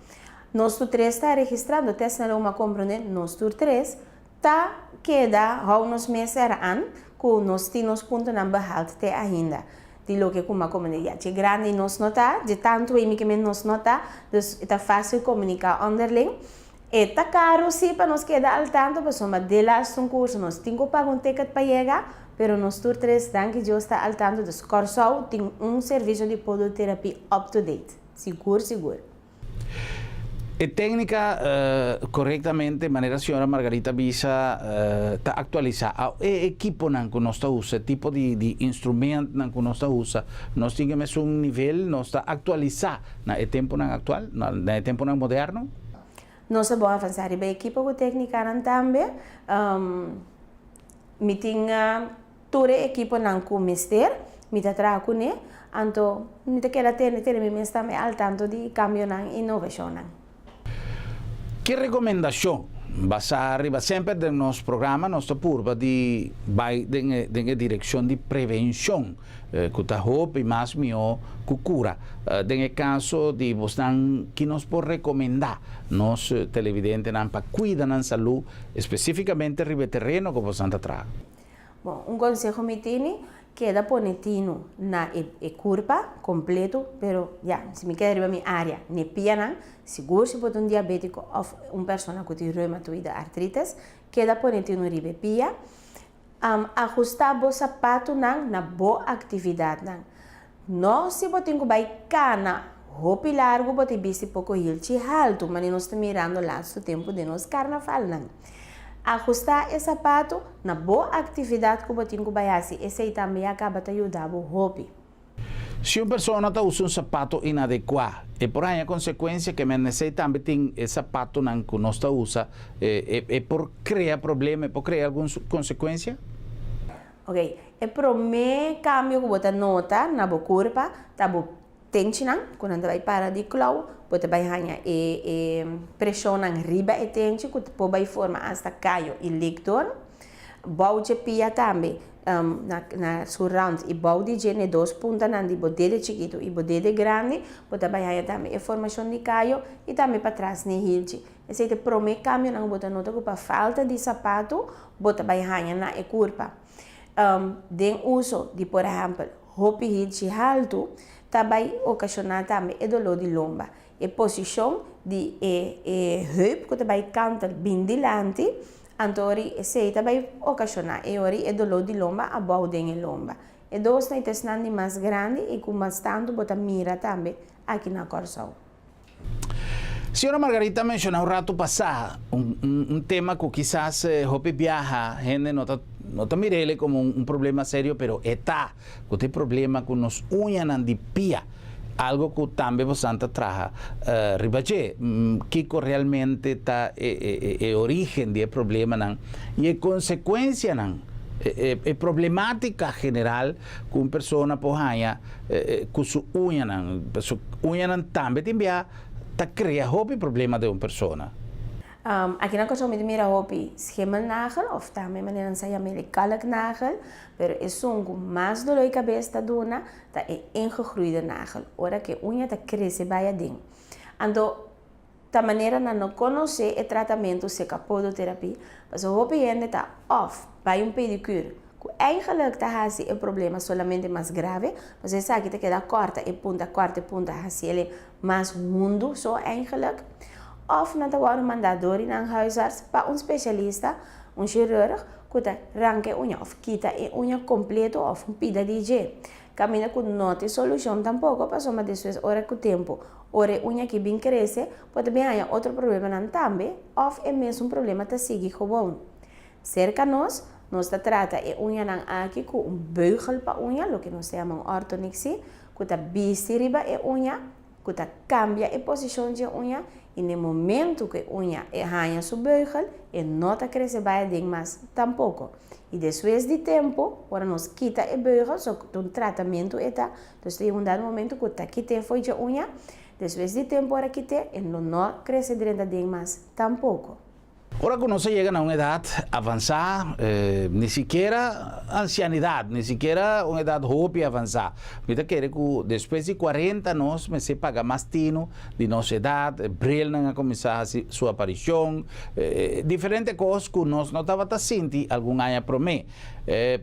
Nos tur tres ta registra, anto te asina lo bo a comprende nos tur tres Ta keda hou nos mes era an ku nos tin nos puntonan behaald te ainda. Di loke ku m'a komende ya dje grandi nos no ta, dje tantu ei mi ke men nos no ta, dus e ta fásil komuniká onderling. E ta karu sí pa nos keda al tanto pasobra delas un kurso nos tin ku paga un ticket pa yega, pero nos tur tres danki Dios ta al tanto, dus Kòrsou tin un servisio di podoterapie up to date, sigur sigur. E téknika korektamente, manera señora Margarita a bisa, ta aktualisá. Aw e ekiponan ku nos ta usa, e tipo di di instrumentnan ku nos ta usa, nos tin e mesun nivel, nos ta aktualisá na e tempunan aktual, na e tempunan moderno? Nos a bon avansá riba e ekipo ku téknikanan tambe. Mi tin. Tur e ekiponan ku mester, mi ta traha kuné, anto mi ta keda tene tene mi mes tambe al tanto di kambionan i inovashonnan. Ki rekomendashon basá riba semper den nos programa nos ta purba di bai den e den e direkshon di prevenshon ku ta hopi mas mihó ku kura. Den e kaso di bosnan ki nos por rekomendá nos televidentenan pa kuida nan salú espesífikamente riba e tereno ku bosnan ta traha? Bon, un konseho mi tene, keda pone tinu na e e kurpa kompleto, pero ya, si mi keda riba mi área, n'e pianan, sigur si bo ta un diabétiko òf un persona ku tin reumatoide artritis, keda pone tinu riba e pia. Ahustá bo sapatunan na bo aktividatnan. No si bo tin ku bai kana hopi largu bo ta bisti poko hilchi haltu, manera nos ta mirando lastu tempu den nos karnavalnan. Ahustá e sapatu na bo aktividat ku bo tin ku bai hasi, esei tambe ya kaba ta yuda bo hopi. Si un persona ta usa un sapato inadekuá, e por haña konsekuensia ke men esei tambe tin e sapatonan ku nos ta usa, e por krea problema, e por krea algun konsekuensia? Ok, e promé kambio ku bo ta nota na bo kurpa ta bo tenchinan ku nan ta bai para di klou, bo ta bai haña e e preshonnan riba e tenchi ku por bai forma asta kayo i likdor. Bou dje pia tambe na na su rand i bou di dje na e dos puntanan di bo dede chikitu i bo dede grandi bo ta bai haña tambe e formashon di kayo i tambe patras n'e hilchi. Esei ta e promé kambionan ku bo ta nota ku pa falta di sapatu bo ta bai haña na e kurpa. Den uso di por ehèmpel hopi hilchi haltu ta bai okashoná tambe e doló di lomba. E posishon di e e heup ku ta bai kantel bin dilanti, anto ori esei ta bai okashoná e ori e doló di lomba abou den e lomba. E dosnan i ta esnan di mas grandi i ku mas tantu bo ta mira tambe aki na Kòrsou. Señora Margarita a menciona un rato pasá un, un, un tema cu kisas eh, hopi biaha hende no ta, no ta mirele como un, un problema serio, pero e ta, cu ta e problema cu nos uñanan di pia. Algo ku tambe boso ta traha riba dje. Kiko realmente ta e origen di e problemanan i e konsekuensianan, e problemátika general ku un persona por haña ku su uñanan. Su uñanan tambe tin bia ta krea hopi problema den un persona. Aki na Kòrsou mi ta mira hopi schimmelnagel òf tambe manera nan sa yama e kalknagel, pero esun ku mas doló di kabes ta duna ta e ingegroeide nagel, ora ku e uña ta krese bai aden. Anto ta manera nan no konosé e tratamentu seka podoterapie, pasobra hopi hende ta òf bai un pedikür ku eigenlijk ta hasi e problema solamente mas grave, pasobra esaki ta keda kòrta e punta, kòrta e punta, hasi el mas hundu so eigenlijk, òf nan ta wòrdu mandá dor di nan huisarts pa un spesialista, un chirurg, ku ta ranka e uña òf kita e uña kompleto òf un pida di dje. Kaminda ku no tin solushon tampoko pasobra despues ora ku tempu ora e uña aki bin krese por ta bin haña otro problemanan tambe òf e mesun problema ta sigui gewoon. Serka nos, nos ta trata e uñanan aki ku un beugel pa uña, loke nos ta yama un ortonixie, ku ta bisti riba e uña, ku ta kambia e posishon dje uña i na e momentu ku e uña e haña su beugel e no ta krese bai aden mas tampoko. I despues di tempu ora nos kita e beugel, so ta un tratamentu e ta, entonces ta yega un dado momentu ku ta kit'é fo'i dje uña, despues di tempu ora kit'é e lo no krese drenta aden mas tampoko. Ora ku nos a yega na un edat avansá, ni sikiera ansianidat, ni sikiera un edat hopi avansá, mi ta kere ku despues di kuarenta nos mester paga mas tinu di nos edat, brilnan a kuminsá hasi su aparishon, diferente kos ku nos no tabata sinti algun aña promé.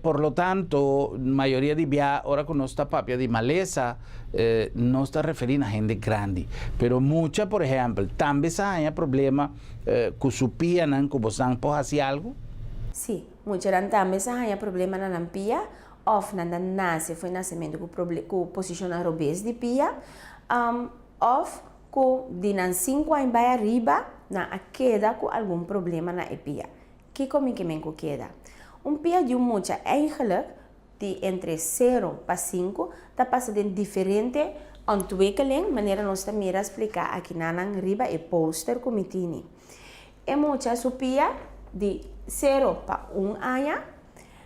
Por lo tanto, mayoria di bia ora ku nos ta papia di malesa, nos ta referí na hende grandi. Pero mucha, por ehèmpel, tambe sa haña problema. Ku su pianan ku bosnan por hasi algu? Sí, muchanan tambe sa haña problema na nan pia òf nan ta nase for nasementu ku ku posishonnan robes di pia òf ku di nan sinku aña bai ariba nan a keda ku algun problema na e pia. Kiko mi ke men ku keda? Un pia di un mucha eigenlijk di entre sero pa sinku ta pasa den diferente ontwikkeling manera nos ta mira spliká akinanan riba e poster ku mi tini. E mucha su pia di sero pa un aña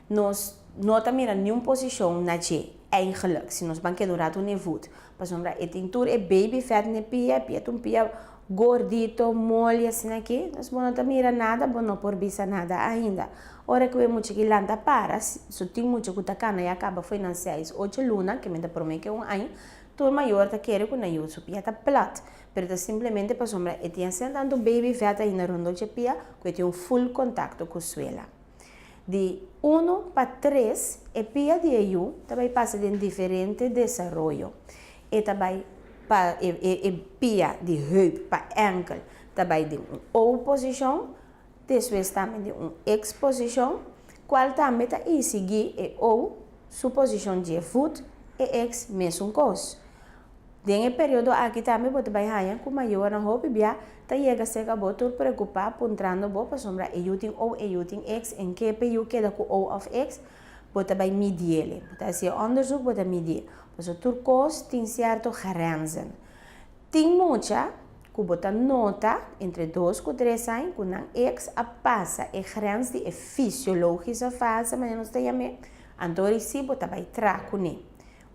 nos no ta mira niun posishon na dje eigenlijk si nos ban keda un ratu n'e voet pasobra e tin tur e baby fat n'e pia, e pia ta un pia gordito, moli asina aki, nos bo no ta mira nada bo no por bisa nada ainda. Ora ku e mucha ki lanta para, su tin mucha ku ta kana ya kaba fo'i nan seis, ocho luna, ke men ta prome ke un aña, tur mayor ta kere ku nan yu su pia ta plat, pero ta simplemente pasobra e tin asina tantu baby vet ainda rondó dje pia ku e tin un full kontakto ku suela. Di unu pa tres, e pia di e yu ta bai pasa den diferente desaroyo. E ta bai pa e e pia di heup pa enkel ta bai den un O posishon, Despues tambe di un eksposishon, kual tambe ta isigí e O su posishon dje vut e eks mesun kos. Den e periodo aki tambe bo ta bai haña ku mayornan hopi bia ta yega serka bo tur preokupá puntrando bo pasobra e yu tin O e yu tin eks en ke p'e yu keda ku O òf eks, bo ta bai midiele. Bo ta hasi e òndersuk bo ta midié. Pasobra tur kos tin sierto grenzen. Tin mucha ku bo ta nota entre dos ku tres aña ku nan eks a pasa e grens di e fisiologische fase manera nos ta yam'é, anto ori si bo ta bai tra kuné,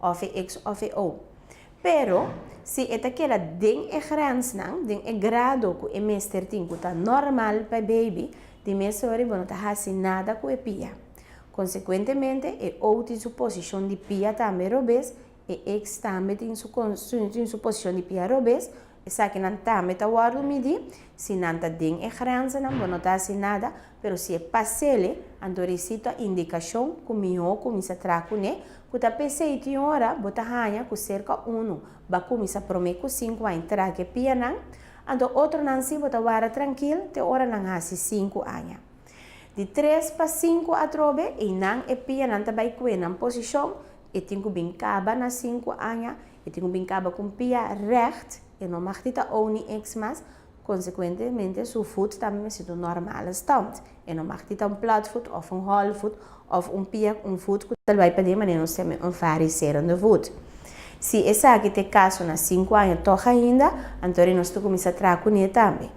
òf e eks òf e ou. Pero si e ta keda den e grensnan, den e grado ku e mester tin ku ta normal pa e baby, di mes ori bo no ta hasi nada ku e pia. Konsekuentemente e ou tin su posishon di pia tambe robes E ex tambe tin su tin su posicion di pia robes, esakinan tambe ta wordo midi, si nan ta den e grenzennan bo no ta haci nada, pero si e pasele, anto reci ta indicacion cu miho cuminsa traha cune, cu ta pesey tin ora bo ta haña cu cerca uno ba cuminsa prome cu sinku aña traha cu e pianan, anto otronan si bo ta warda trankil te ora nan haci sinku aña. Di tres pa sinku atrobe, eynan e pianan ta bay cue nan posicion, E tin ku bin kaba na sinku aña, e tin ku bin kaba ku un pia règt, e no mag di ta O ni X mas, konsekuentemente su fut tambe mester ta un normale stand, e no mag di ta un platvoet òf un holvoet òf un pia un fut ku ta bai paden manera nos ta yama un variserende voet. Si esaki ta e kaso na 5 aña tòg ainda, anto nos ta kuminsá traha kuné tambe.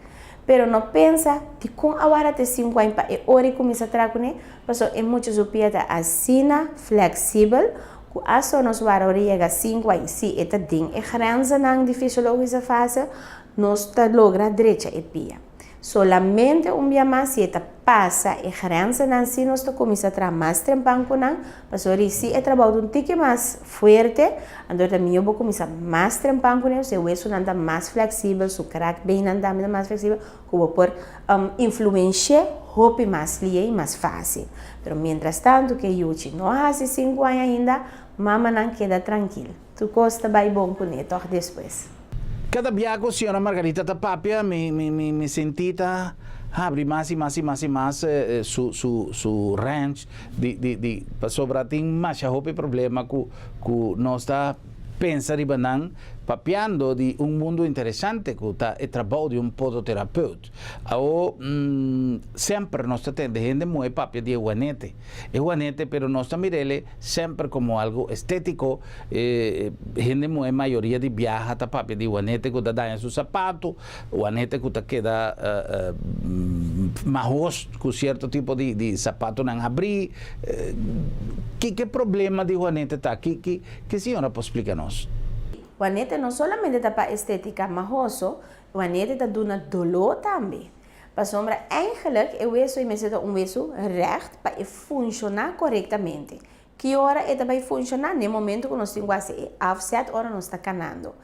Pero no pensa dikon a warda te 5 aña pa e ora kuminsá traha kuné, pasobra e mucha su pia ta asina fleksibel, ku asta nos warda ora yega 5 aña, si e ta den e grenzennan di fisiologische fase, nos ta logra drecha e pia. Solamente un bia mas si e ta pasa e grenzennan, si nos ta kuminsá traha mas trempan ku nan, pasobra si e trabou ta un tiki mas fuerte, anto ta mihó bo kuminsá mas trempan kuné, e wesunan ta mas fleksibel, su kraakbeennan tambe ta mas fleksibel, ku bo por influensh'é hopi mas lihe i mas fásil. Pero mientras tanto ku e yuchi no a hasi 5 aña ainda, mamanan keda trankil. Tur kos ta bai bon kuné tòg despues. Kada bia ku señora Margarita ta papia, mi sintí ta habri mas i mas i mas i mas su range di pasobra tin masha hopi problema ku nos ta pensa riba nan papiando di un mundu interesante ku ta e trabou di un podoterapeut. Awo semper nos ta tende hende muhé papia di e huanete, e huanete, pero nos ta mir'el semper komo algu estétiko. Hende muhé mayoria di biaha ta papia di huanete ku ta daña su sapatu, huanete ku ta keda mahos ku sierto tipo di sapatunan habrí. Kiko e problema di huanete ta? Ki señora por splika nos? Huanete no solamente ta pa estétika mahoso, huanete ta duna doló tambe. Pasobra eigenlijk e wesu ei mester ta un wesu règt pa e funshoná korektamente. Ki ora e ta bai funshoná? Na e momento ku nos tin ku hasi e afzet ora nos ta kanando.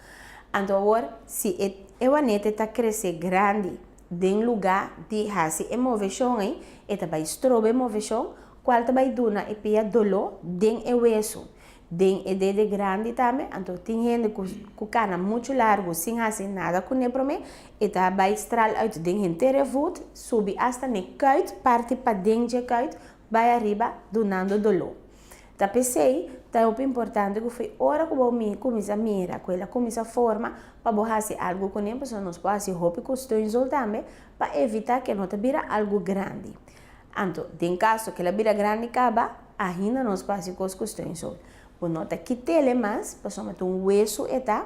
Anto awor, si e wanete ta krese grandi den lugá di hasi e moveshon ei, e ta bai stroba e moveshon, kual ta bai duna e pia doló den e wesu. Den e dede grandi tambe, anto tin hende ku kana muchu largu sin hasi nada kuné promé, e ta bai stral uit den henter e voet, subi asta n'e kuit, parti paden dje kuit, bai ariba dunando doló. Ta p'esei ta hopi importante ku fo'i ora ku bo kuminsá mira ku el a kuminsá forma pa bo hasi algu kuné, pasobra nos por hasi hopi ku steunzool tambe pa evitá ku e no ta bira algu grandi. Anto, den kaso ku el a bira grandi kaba, ainda nos por hasi kos ku steunzool. Bo no ta kit'el e mas, pasobra ta un wesu e ta,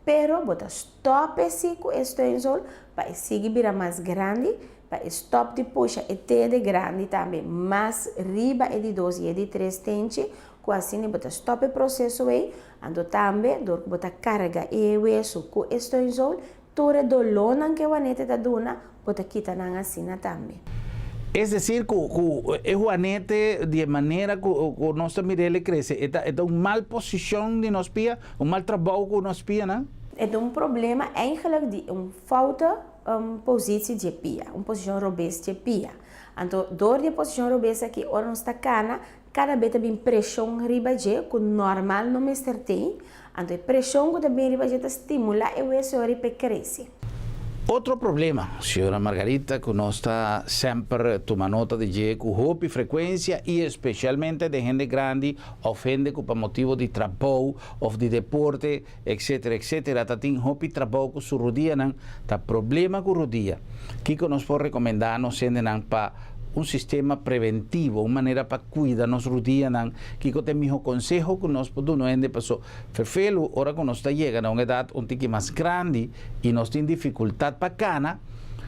pero bo ta stòp e si ku e steunzool pa e sigui bira mas grandi, pa e stòp di pusha e tede grandi tambe mas riba e di dos i e di tres tenchi, ku asina bo ta stòp e proseso ei. Anto tambe dor ku bo ta karga e wesu ku e steunzool, Tur e dolónan ku e wanete ta duna, bo ta kita nan asina tambe. Es desir ku ku e huanete di e manera ku ku nos ta mir'el e krese, e ta e ta un mal posishon di nos pia, un mal trabou ku nos pianan? E ta un problema eigenlijk di un foute positie dje pia, un posishon robes dje pia. Anto dor di e posishon robes aki ora nos ta kana, kada be ta bin preshon riba dje ku normal no mester tin, Anto e preshon ku ta bin riba dje ta stimulá e weso ori p'e krese. Otro problema, señora Margarita, ku nos ta semper tuma nota di dje ku hopi frekuensia i espesialmente den hende grandi òf hende ku pa motibu di trabou òf di deporte etcetera etcetera ta tin hopi trabou ku su rudianan, ta problema ku rudia. Kiko nos por rekomendá nos hendenan pa un sistema preventivo, un manera pa kuida nos rudianan? Kiko ta e miho konseho ku nos por duna un hende? Paso ferfelu ora ku nos ta yega na un edat un tiki mas grandi i nos tin difikultat pa kana,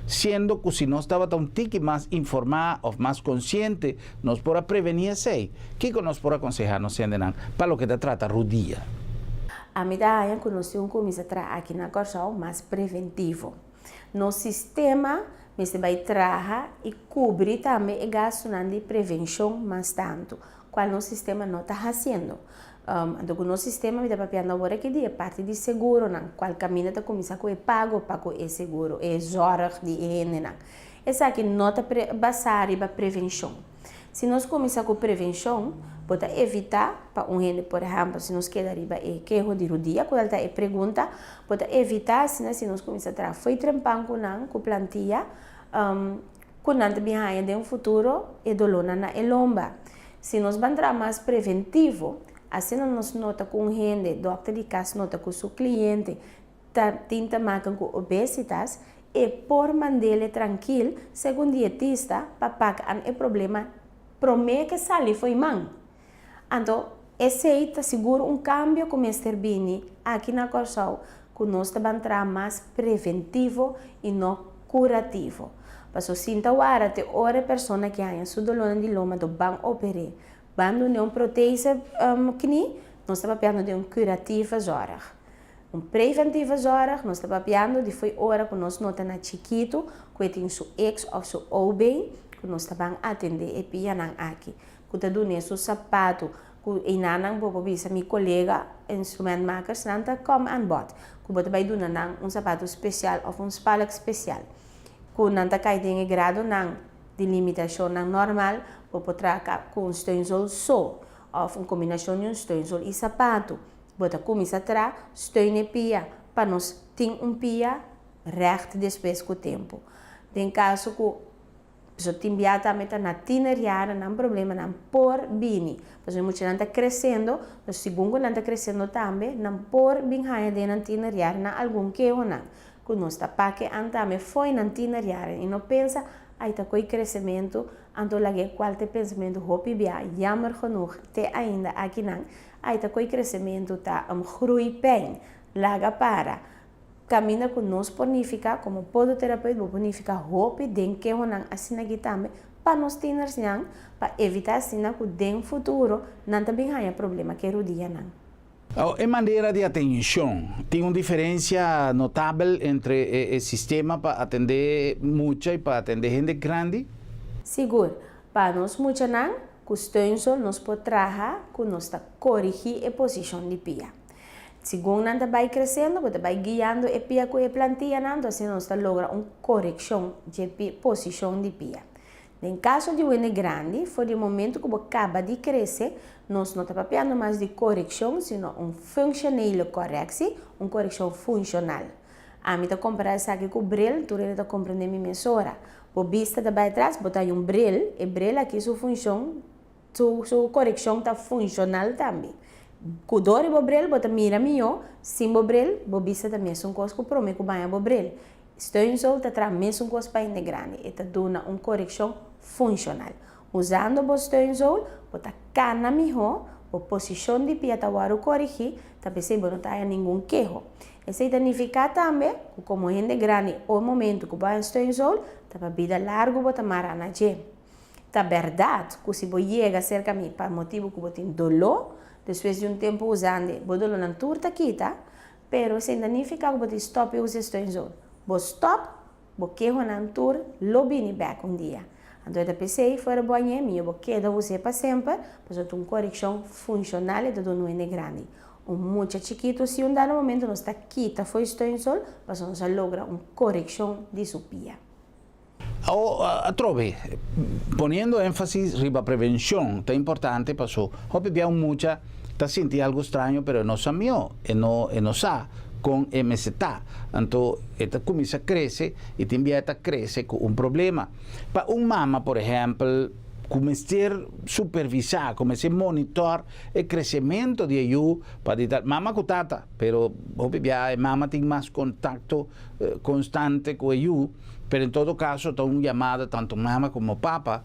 siendo ku si nos tabata un tiki mas informá òf mas konsiente, nos por a prevení esei. Kiko nos por akonsehá nos hendenan pa loke ta trata rudia? Ami ta haña ku nos tin un kuminsá traha aki na Kòrsou mas preventivo. Nos sistema mester bai traha i kubri tambe e gastunan di prevenshon mas tantu, kual nos sistema no ta hasiendo. Anto ku nos sistema mi ta papiando awor aki di e parti di seguronan, kual kaminda ta kuminsá ku e pago pa ku e seguro, e zòrg di e hendenan. Esaki no ta basá riba prevenshon. Si nos kuminsá ku prevenshon, bo ta evitá pa un hende, por ehèmpel, si nos keda riba e keho di rudia, kual ta e pregunta, bo ta evitá asina si nos kuminsá traha fo'i trempan ku nan, ku plantia, ku nan ta bin haña den futuro e dolónan na e lomba. Si nos ban traha mas preventivo, asina nos nota ku un hende, dòkter di kas nota ku su kliente ta tin ta maken ku obesitas, e por mand'ele trankil segun dietista pa pak an e problema promé ke sali fo'i man. Anto, Esei ta sigur un kambio ku mester bini aki na Kòrsou, ku nos ta ban traha mas preventivo i no kurativo. Paso sinta wara te ora e persona ke haña su dolónan di loma do ban oper'é, ban dun'é un protese kni, nos ta papiando di un curatieve zorg. Un preventieve zorg, nos ta papiando di fo'i ora ku nos nota na chikitu ku e tin su X òf su O been, ku nos ta ban atendé e pianan aki. Ku ta dun'é su sapatu, ku einanan bo por bisa mi kolega instrumentmakers nan ta kom aan bod, ku bo ta bai duna nan un sapatu spesial òf un spalk spesial. Ku nan ta kai den e gradonan di limitashonnan normal, bo por traha ku un steunzool so òf un kombinashon di un steunzool i sapatu. Bo ta kuminsá traha steun e pia pa nos tin un pia règt despues ku tempu. Den kaso ku so tin bia tambe ta na tienerjaren nan problemanan por bini. Pasobra e muchanan ta kresiendo, dus segun ku nan ta kresiendo tambe nan por bin haña den nan tienerjaren nan algun kehonan ku nos ta pake an tambe fo'i nan tienerjaren i no pensa ay ta ko'i kresementu anto lag'é kual ta e pensamentu hopi bia jammer genoeg te ainda akinan Ai ta koe kresementu ta un groeipijn. Laga para. Kaminda ku nos por nifiká komo podoterapeut bo por nifiká hopi den kehonan asina aki tambe pa nos tienersnan pa evitá asina ku den futuro nan ta bin haña problema ku e rudianan. E manera di atenshon. Tin un diferensia notabel entre e sistema pa atendé mucha i pa atendé hende grandi? Sigur. Pa nos muchanan, Ku steunzool nos por traha ku nos ta korigí e posishon di pia. Segun nan ta bai kresiendo, bo ta bai guiando e pia ku e plantianan, anto asina nos ta logra un korekshon dje posishon di pia. Den kaso di wende grandi, for di e momento ku bo kaba di krese, nos no ta papiando mas di korekshon, sino un functionele correctie, un korekshon funshonal. Ami ta kompará esaki ku bril, tur hende ta komprendé mi mesora. Bo bista ta bai atras, bo ta hay un bril, e bril aki su funshon, su su korekshon ta funshonal tambe. Ku dor di bo bril bo ta mira mihó, sin bo bril bo bista ta mesun kos ku promé ku baña bo bril. Steunzool ta traha mesun kos pa hende grandi, e ta duna un korekshon funshonal. Usando bo steunzool bo ta kana mihó, bo posishon di pia ta wòrdu korigí, ta p'esei bo no ta haya ningun keho. Esei ta nifiká tambe ku komo hende grandi o momentu ku bo a steunzool ta pa bida largu bo ta mara na dje. Ta bèrdat ku si bo yega serka mi pa motibu ku bo tin doló, despues di un tempu usand'e bo dolónan tur ta kita, pero esei no ta nifiká ku bo tin stòp di usa e steunzool. Bo stòp, bo kehonan tur lo bini bèk un dia. Anto e ta p'esei fuera bo añ'é mihó bo keda us'é pa semper, pasobra ta un korekshon funshonal e ta duna un hende grandi. Un mucha chikitu si un dado momento nos ta kita fo'i steunzool pasobra nos a logra un korekshon di su pia. Awo atrobe, poniendo énfasis riba prevenshon ta importante paso hopi bia un mucha ta sinti algu straño pero e no sa mihó, e no e no sa kon e mester ta. Anto e ta kuminsá krese i tin bia e ta krese ku un problema. Pa un mama por ehèmpel ku mester supervisá, ku mester monitor e kresementu di e yu pa di tal mama ku tata, pero hopi bia e mama tin mas kontakto konstante ku e yu, pero en todo kaso ta un yamada tantu mama komo papa,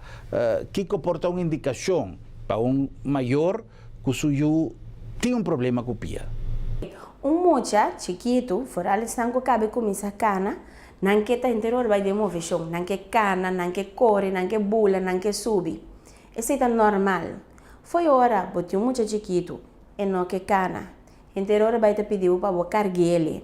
kiko por ta un indikashon pa un mayor ku su yu tin un problema ku pia? Un mucha chikitu, foral esnan ku kabe kuminsá kana, nan ke ta henter ora bai den moveshon, nan ke kana, nan ke kore, nan ke bula, nan ke subi. Esei ta normal. Fo'i ora bo tin un mucha chikitu, e no ke kana. Henter ora bai ta pidi bo pa bo karg'el.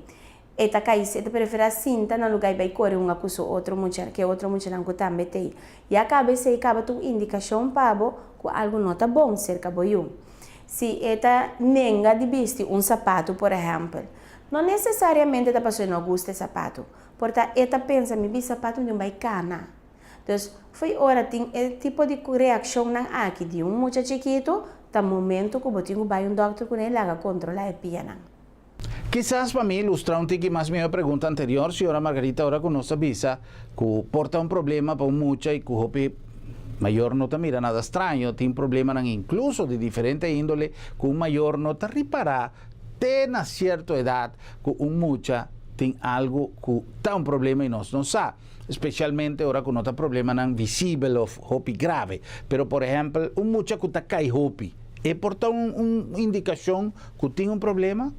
E ta kai, e ta preferá sinta na lugá i bai kore hunga ku su otro mucha, ku e otro muchanan ku tambe t'ei. Ya kaba esei kaba ta un indikashon pa bo ku algu no ta bon serka bo yu. Si e ta nenga di bisti un sapatu, por ehèmpel, no nesesariamente ta pasobra e no gusta e sapatu. Por ta e ta pensa, mi bisti sapatu mi tin bai kana. Dus, fo'i ora tin e tipo di reakshonnan aki di un mucha chikitu, ta momento ku bo tin ku bai un dòkter kuné laga kontrolá e pianan. Kisas pa mi ilustrá un tiki mas mihó e pregunta anterior, señora Margarita, ora ku nos ta bisa ku por ta un problema pa un mucha i ku hopi mayor no ta mira nada straño, tin problemanan inkluso di diferente índole ku un mayor no ta ripará te na sierto edat ku un mucha tin algu ku ta un problema i nos no sa. Specialmente ora cu no ta problemanan visibel of hopi grave. Pero por ehempel, un mucha cu ta cay hopi. E por ta un indikashon ku tin un problema?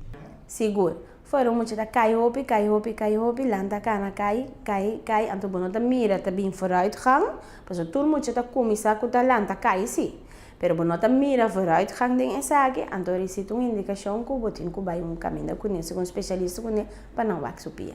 Sigur. Fuera un mucha ta kai hopi, kai hopi, kai hopi, lanta kana kai, kai, kai, anto bo no ta mira ta bin vooruitgang, pasobra tur mucha ta kuminsá ku ta lanta kai sí, pero bo no ta mira vooruitgang den esaki, anto esei ta un indikashon ku bo tin ku bai un kaminda kuné, segun spesialista kuné, pa nan wak su pia.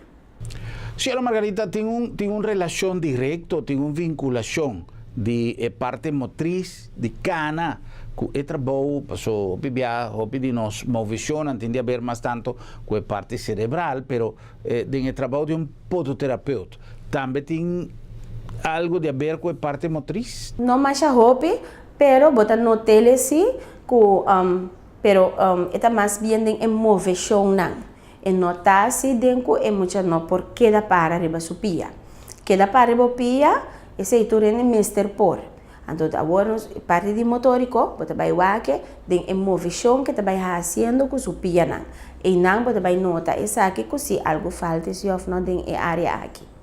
Señora Margarita, tin un tin un relashon direkto, tin un vinkulashon di e parte motris di kana ku e trabou, paso hopi bia hopi di nos moveshonnan tin di haber mas tanto ku e parti serebral, pero den e trabou di un podoterapeut tambe tin algo di haber ku e parti motris? No masha hopi, pero bo ta not'el si ku pero e ta mas bien den e moveshonnan. E no ta asi den ku e mucha no por keda para riba su pia. Keda para riba bo pia, esei tur hende mester por. Anto awor nos parti di motoriko, bo ta bai wak den e moveshon ke ta bai hasiendo ku su pianan. Einan bo ta bai nota esaki ku si algu falta si òf no den e área aki.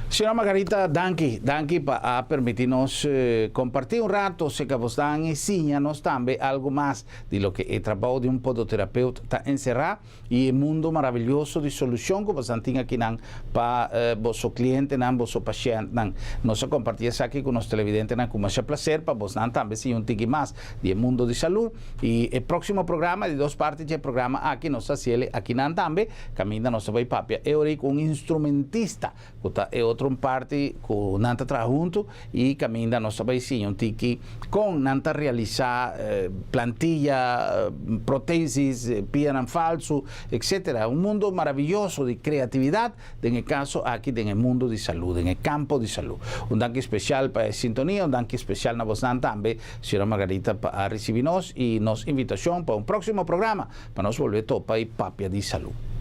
Señora Margarita, danki, danki pa a permiti nos comparti un rato seca bosnan y siña nos tambe algo mas di loke e trabao di un podoterapeut ta encerra y e mundo maravilloso di solucion cu bosnan tin akinan pa boso clientenan, boso pacientnan. Nos a comparti esaki cu nos televidentenan cu masha placer pa bosnan tambe siña un tiki mas di e mundo di salud. Y e proximo programa, di dos parti dje programa aki, nos ta haciele akinan tambe. Kaminda nos ta bai papia e ora ei ku un instrumentista ku ta e otro un parti ku nan ta traha huntu i kaminda nos ta bai siña un tiki kon nan ta realisá plantilla, protesis, pianan falsu, etcetera. Un mundo maraviyoso di kreatividat den e kaso aki den e mundo di salú, den e kampo di salú. Un danki spesial pa e sintonia, un danki spesial na bosnan tambe, Señora Margarita pa a risibí nos i nos invitashon pa un próksimo programa. Pa nos bolbe topa y papia di salud.